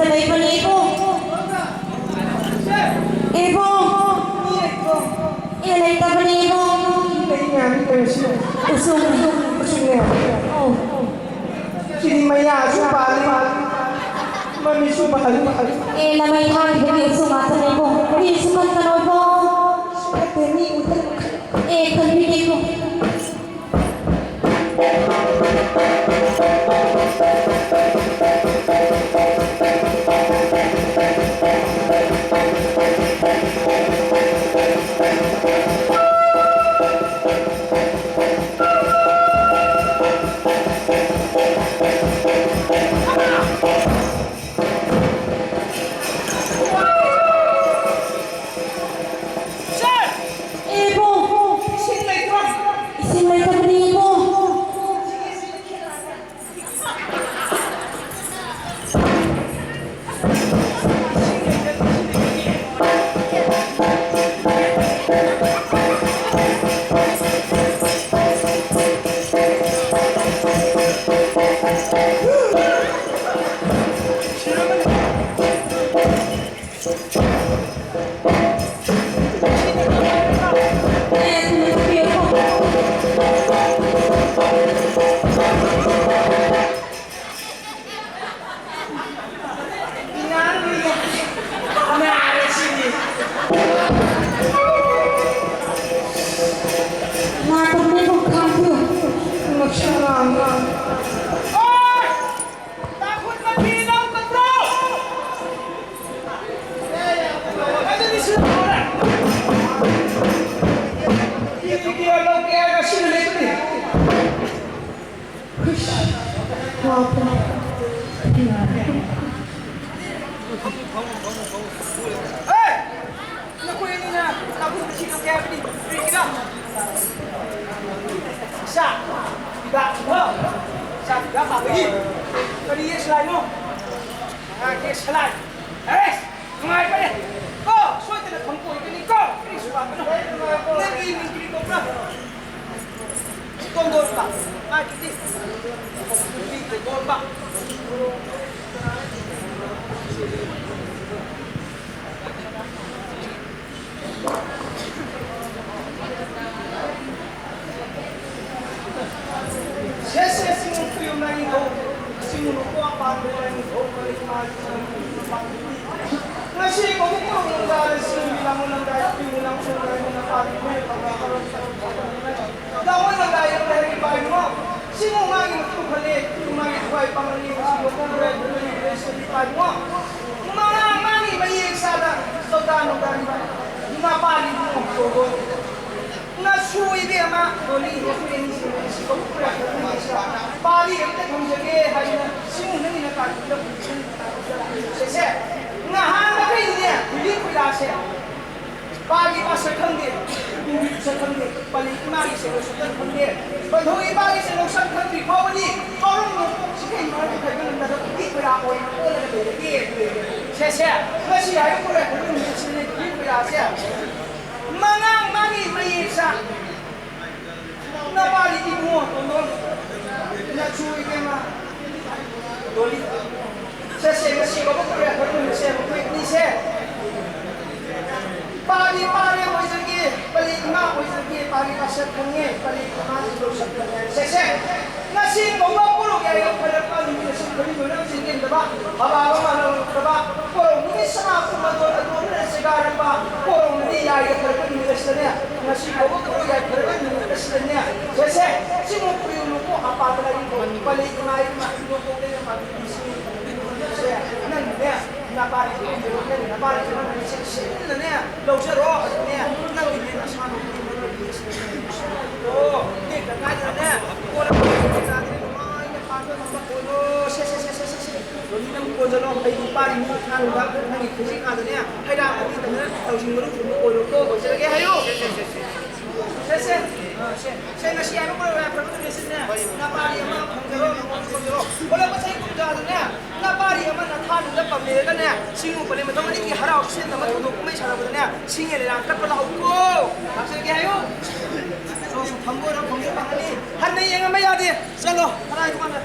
ꯂꯩꯕꯅꯦ ꯏꯕꯨꯡ꯫ ꯏꯕꯨꯡ꯫ ꯃꯤ ꯂꯩꯇ꯭ꯔꯣ? ꯑꯦ, ꯂꯩꯇꯕꯅꯦ ꯏꯕꯨꯡ꯫ ꯃꯤ ꯂꯩ ꯃꯌꯥꯝꯗꯤ ꯀꯩꯅꯣ ꯁꯤ? ꯎꯁꯨꯝ꯫ ꯎꯁꯨꯝꯅꯦ꯫ ꯑꯧ꯫ ꯁꯤꯗꯤ ꯃꯌꯥꯁꯨ ꯄꯥꯜꯂꯤ, ꯃꯃꯤꯠꯁꯨ ꯄꯥꯜꯂꯤ꯫ ꯑꯦ, ꯂꯃꯩ ꯊꯥꯈꯤꯕꯒꯤ ꯎꯁꯨꯝ ꯉꯥꯛꯇꯅꯦ ꯏꯕꯨꯡ꯫ ꯃꯤꯁꯨ ꯈꯟꯒꯅꯣ ꯏꯕꯨꯡ꯫ ꯐꯠꯇꯦ, ꯃꯤ ꯎꯗꯅ ꯈꯟ- ꯑꯦ, ꯈꯟꯕꯤꯒꯦ ꯏꯕꯨꯡ꯫ ꯏꯕꯨꯡ! ꯏꯁꯤꯡ ꯂꯩꯇ꯭ꯔꯣ? ꯏꯁꯤꯡ ꯂꯩꯇꯕꯅꯤ, ꯏꯕꯨꯡ꯫ ꯅꯈꯣꯏ ꯑꯅꯤꯅ ꯇꯥꯡꯈꯨꯜ ꯃꯁꯤ ꯂꯧꯒꯦ ꯍꯥꯏꯕꯗꯤ ꯀꯔꯤꯒꯤꯔ? ꯏꯆꯥ, ꯍꯤꯗꯥꯛ ꯊꯤꯟꯕ꯫ ꯏꯆꯥ ꯍꯤꯗꯥꯛ ꯀꯥꯞꯄꯒꯤ꯫ ꯀꯔꯤ ꯌꯦꯛꯁꯂꯥꯏꯅꯣ? ꯑꯉꯥꯡꯒꯤ ꯁꯂꯥꯏ꯫ ꯑꯦꯁ, ꯅꯨꯡꯉꯥꯏꯕꯅꯦ꯫ ꯀꯣ, ꯁꯣꯏꯗꯅ ꯐꯪꯕ ꯑꯣꯏꯒꯅꯤ ꯀꯣ꯫ ꯀꯔꯤꯁꯨ ꯋꯥꯒꯅꯨ꯫ ꯅꯪꯒꯤ ꯃꯤꯡ ꯀꯔꯤ ꯀꯧꯕ꯭ꯔꯥ? ꯇꯣꯟꯗꯣꯟꯕ꯫ ꯃꯥꯒꯤꯗꯤ ꯇꯣꯟꯗꯣꯟꯕ꯫ ꯁꯦ, ꯁꯦ, ꯁꯤꯡ ꯄꯤꯌꯨ ꯅꯪꯒꯤ ꯙꯧ, ꯁꯤꯡ ꯅꯨꯄꯥ ꯄꯥꯟꯕ ꯅꯪꯒꯤ ꯙꯧ, ꯀꯔꯤ ꯃꯥꯒꯤ ꯅꯪꯒꯤ ꯄꯥꯟꯕꯤ? ꯉꯁꯤ ꯀꯧꯕ ꯀꯧꯔꯝꯗꯥꯏꯗ ꯁꯤꯡ ꯃꯤꯂꯥꯡ ꯂꯝꯗꯥꯏꯗ ꯄꯤꯌꯨ ꯅꯪ ꯁꯣꯝꯗ ꯑꯩꯉꯣꯟꯗ ꯄꯥꯟꯕꯤ ꯃꯣꯏ ꯐꯕ ꯍꯧꯔꯛ ꯇꯥꯃꯣ ꯂꯝꯗꯥꯏꯗ ꯂꯩꯔꯤꯕ ꯏꯕꯨꯡꯉꯣ, ꯁꯤꯡ ꯃꯥꯒꯤ ꯃꯇꯨ ꯈꯜꯂꯦ, ꯃꯥꯒꯤ ꯊꯋꯥꯏ ꯄꯥꯡꯒꯜ ꯂꯩꯕꯁꯤ ꯌꯣꯛꯄ ꯂꯣꯏꯔꯦ, ꯂꯣꯏꯔꯦ, ꯂꯣꯏꯔꯦ, ꯁꯤꯡ ꯄꯥꯏꯕꯨꯡꯉꯣ꯫ ꯃꯉꯥ ꯃꯥꯒꯤ ꯃꯌꯦꯛ ꯆꯥꯗ ꯆꯧꯗꯥ ꯅꯧꯗꯥꯔꯤꯕ ꯏꯃꯥ ꯄꯥꯜꯂꯤꯕꯨꯡꯉꯣ꯫ ꯅꯁꯨ ꯏꯕꯦꯝꯃ ꯗꯣꯂꯤ ꯍꯦꯛ ꯄꯦꯟꯁꯤ ꯁꯤ ꯀꯧꯕ ꯄꯥꯔꯤ ꯑꯝꯇ ꯊꯝꯖꯒꯦ ꯍꯥꯏꯗꯅ ꯁꯤꯃꯨ ꯅꯪꯒꯤ ꯅꯀꯥꯏ ꯁꯦ, ꯁꯦ, ꯉꯍꯥꯟ ꯃꯈꯩꯅꯦ ꯍꯧꯖꯤꯛ ꯈꯨꯌꯥꯁꯦ ꯄꯥꯒꯤ ꯃꯁꯛ ꯈꯪꯗꯦ, ꯏꯕꯨꯡꯒꯤ ꯃꯁꯛ ꯈꯪꯗꯦ, ꯄꯂꯤ ꯏꯃꯥꯒꯤ ꯁꯦ ꯂꯧꯁꯛ ꯈꯪꯗꯦ, ꯄꯟꯊꯧ ꯏꯄꯥꯒꯤ ꯁꯦ ꯂꯧꯁꯛ ꯈꯪꯗ꯭ꯔꯤ ꯐꯥꯎꯕꯗꯤ ꯀꯧꯔꯝ ꯅꯣꯡꯄꯣꯛ ꯁꯤꯒꯩ ꯃꯔꯝ ꯈꯥꯏꯕ ꯉꯝꯗꯕ ꯅꯨꯄꯤ ꯈꯨꯌꯥ ꯑꯣꯏꯅ ꯑꯣꯜꯂꯒ ꯂꯩꯔꯒꯦ꯫ ꯁꯦ, ꯁꯦ, ꯉꯁꯤ ꯍꯥꯏꯔꯛꯄ ꯂꯣꯏꯔꯛꯄ ꯅꯨꯃꯤꯠꯁꯤꯅꯦ ꯅꯨꯄꯤ ꯈꯨꯌꯥꯁꯦ꯫ ꯃꯉꯥꯡ ꯃꯥꯒꯤ ꯃꯌꯦꯛꯁ ꯅꯄꯥꯗꯤ ꯏꯕꯨꯡꯉꯣ ꯇꯣꯟꯗꯣꯟ, ꯅꯆꯨ ꯏꯕꯦꯝꯃ ꯗꯣꯂꯤ꯫ ꯆꯠꯁꯦ, ꯉꯁꯤ ꯕꯕꯥ ꯀꯧꯔꯦ, ꯑꯩꯈꯣꯏ ꯄꯨꯟꯅꯁꯦ, ꯑꯩꯈꯣꯏ ꯑꯅꯤꯁꯦ꯫ ꯄꯥꯗꯤ ꯄꯥꯔꯦ ꯑꯣꯏꯖꯒꯦ, ꯄꯂꯤ ꯏꯃꯥ ꯑꯣꯏꯖꯒꯦ, ꯄꯥꯒꯤ ꯃꯁꯛ ꯈꯪꯉꯦ, ꯄꯂꯤ ꯏꯃꯥꯒꯤ ꯂꯧꯁꯛ ꯈꯪꯉꯦ꯫ ꯁꯦꯁꯦ, ꯉꯁꯤ ꯀꯧꯕ ꯄꯨꯔꯨꯞ ꯌꯥꯏ, ꯐꯔꯛꯄ ꯅꯨꯃꯤꯠ ꯑꯁꯤ ꯈꯨꯗꯤꯡꯃꯛ ꯆꯤꯡꯒꯦꯟꯗꯕ, ꯑꯕꯥꯕ ꯃꯥꯟꯅꯔꯛꯇꯕ, ꯀꯣꯔꯧꯅꯨꯡꯒꯤ ꯁꯅꯥ ꯄꯨꯝꯕꯗꯣ ꯑꯗꯣꯝꯅ ꯁꯦꯒꯥꯏꯔꯛꯄ, ꯀꯣꯔꯧꯅꯗꯤ ꯌꯥꯏ, ꯐꯔꯛꯄ ꯅꯨꯃꯤꯠ ꯑꯁꯤꯗꯅꯦ, ꯉꯁꯤ ꯐꯥꯎꯕ ꯀꯣꯔꯧ ꯌꯥꯏꯐꯔꯕ ꯅꯨꯃꯤꯠ ꯑꯁꯤꯗꯅꯦ, ꯁꯦꯁꯦ, ꯁꯤꯃꯨꯛ ꯄꯨꯌꯨ ꯂꯨꯀꯣ ꯍꯥꯄꯥꯗ ꯂꯥꯏꯔꯤꯛ ꯄꯂꯩ ꯏꯃꯥ ꯏꯃꯥ ꯏꯃꯣ ꯀꯣꯛꯇꯩꯅ ꯃꯥꯒꯤ ꯁꯦ, ꯅꯪꯅꯦ, ꯅꯄꯥꯅꯤ ꯅꯪ ꯅꯄꯥꯅꯤ ꯅꯪ ꯆꯦꯛꯁꯤꯟꯅꯅꯦ ꯂꯧꯖꯔꯣ, ꯑꯗꯨꯅꯦ, ꯅꯪꯒꯤꯅꯦ ꯅꯁꯥꯅ ꯑꯣ, ꯇꯦꯛꯇ ꯀꯥꯏꯗꯅꯦ, ꯀꯣꯟꯅ ꯅꯨꯡꯉꯥꯏꯅ ꯄꯥꯟꯕ ꯉꯝꯕ ꯑꯣꯏꯔꯣ, ꯁꯦ, ꯁꯦ, ꯁꯦ, ꯁꯦ, ꯁꯦ, ꯁꯦ꯫ ꯂꯣꯏꯅ ꯅꯪ ꯀꯣꯟꯖꯜꯂꯣ, ꯑꯩꯒꯤ ꯏꯄꯥꯒꯤ ꯃꯤ ꯊꯥꯡꯗ ꯅꯪꯒꯤ ꯈꯨꯖꯤꯡ ꯑꯥꯗꯅꯦ ꯍꯩꯔꯥ ꯃꯇꯤ ꯇꯝꯅ ꯇꯧꯁꯤꯟꯕꯗꯨ ꯊꯨꯝꯕ ꯑꯣꯏꯔꯣꯀꯣ, ꯑꯣꯏꯖꯔꯒꯦ ꯍꯥꯏꯌꯨ꯫ ꯁꯦ, ꯁꯦ, ꯑ, ꯁꯦ, ꯁꯦ, ꯉꯁꯤ ꯍꯥꯏꯕ ꯄꯨꯔꯥ ꯌꯥꯝ ꯐꯕ ꯅꯨꯃꯤꯠꯁꯤꯅꯦ, ꯅꯄꯥꯔꯤ ꯑꯃ ꯐꯪꯖꯔꯣ, ꯅꯉꯣꯟꯗ ꯐꯪꯖꯔꯣ꯫ ꯑꯣꯜꯂꯛꯄ ꯆꯍꯤ ꯀꯨꯝꯖꯥꯗꯅꯦ, ꯅꯄꯥꯔꯤ ꯑꯃ ꯅꯊꯥꯅꯨꯡꯗ ꯄꯝꯂꯦꯔꯒꯅꯦ, ꯁꯤꯡꯉꯨ ꯄꯔꯦ ꯃꯊꯪ ꯑꯅꯤꯒꯤ ꯍꯔꯥꯎ ꯁꯦꯟꯗꯕ ꯊꯧꯗꯣꯛ ꯀꯨꯝꯍꯩ ꯁꯥꯟꯅꯕꯗꯅꯦ, ꯁꯤꯡꯉꯦ ꯂꯩꯔꯥꯡ ꯀꯠꯄ ꯂꯥꯛꯎꯀꯣ꯫ ꯂꯥꯛꯆꯔꯒꯦ ꯍꯥꯏꯌꯨ꯫ ꯁꯣꯝꯁꯨ ꯐꯪꯕ ꯑꯣꯏꯔꯣ, ꯐꯪꯁꯨ ꯐꯪꯒꯅꯤ꯫ ꯍꯟꯅ ꯌꯦꯡꯉꯝꯕ ꯌꯥꯗꯦ꯫ ꯆꯠꯂꯣ, ꯀꯅꯥꯒꯤ ꯗꯨꯀꯥꯟꯗ?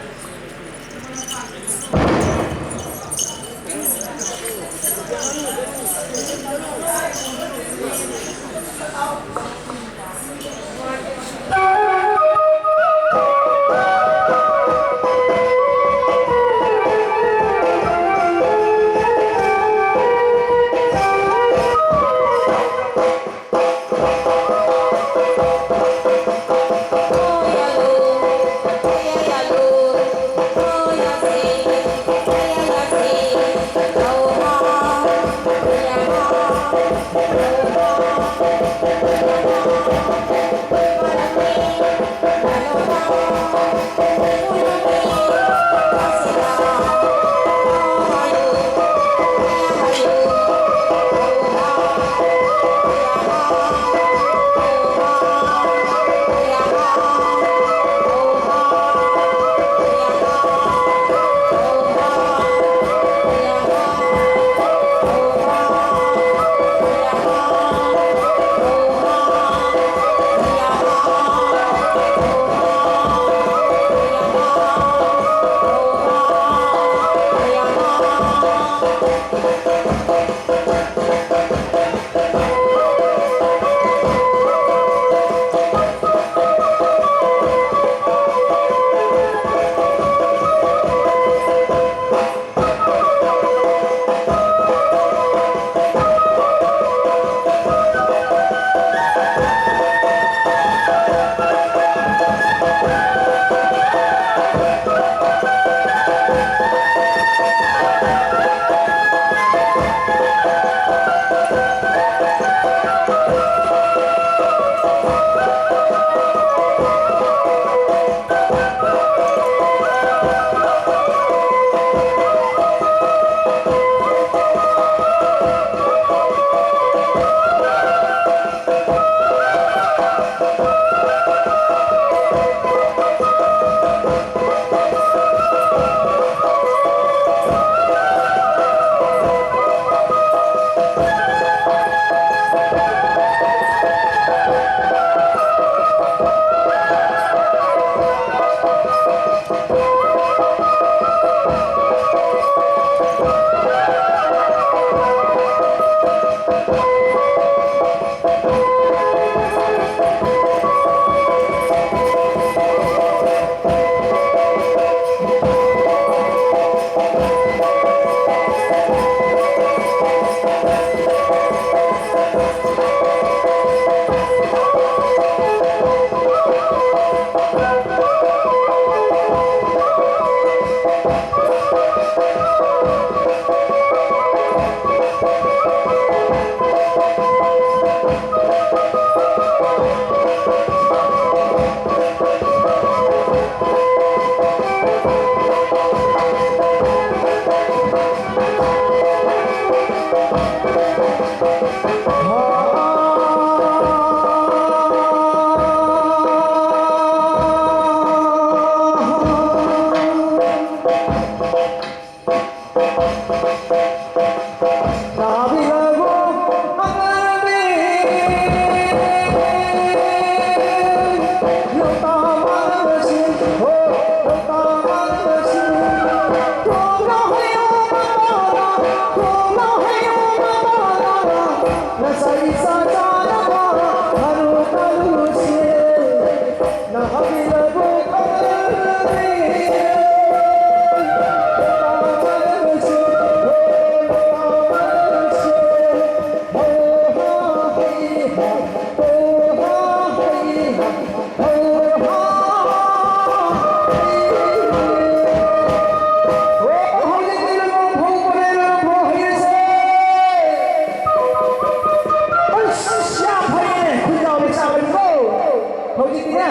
ꯍꯧꯖꯤꯛꯇꯤꯅꯦ,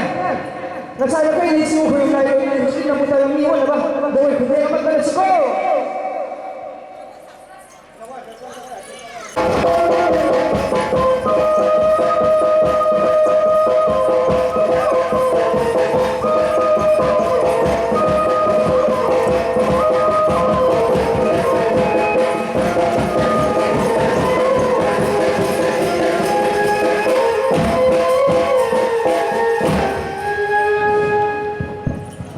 ꯉꯁꯥꯏ ꯑꯩꯈꯣꯏ ꯏꯆꯦ ꯈꯣꯏꯔꯝꯗꯥꯏ ꯑꯣꯏꯅ ꯍꯧꯖꯤꯛ ꯅꯃꯨꯛꯇ ꯃꯤ ꯑꯣꯟꯅꯕ ꯖꯒꯣꯏ ꯈꯨꯗꯩ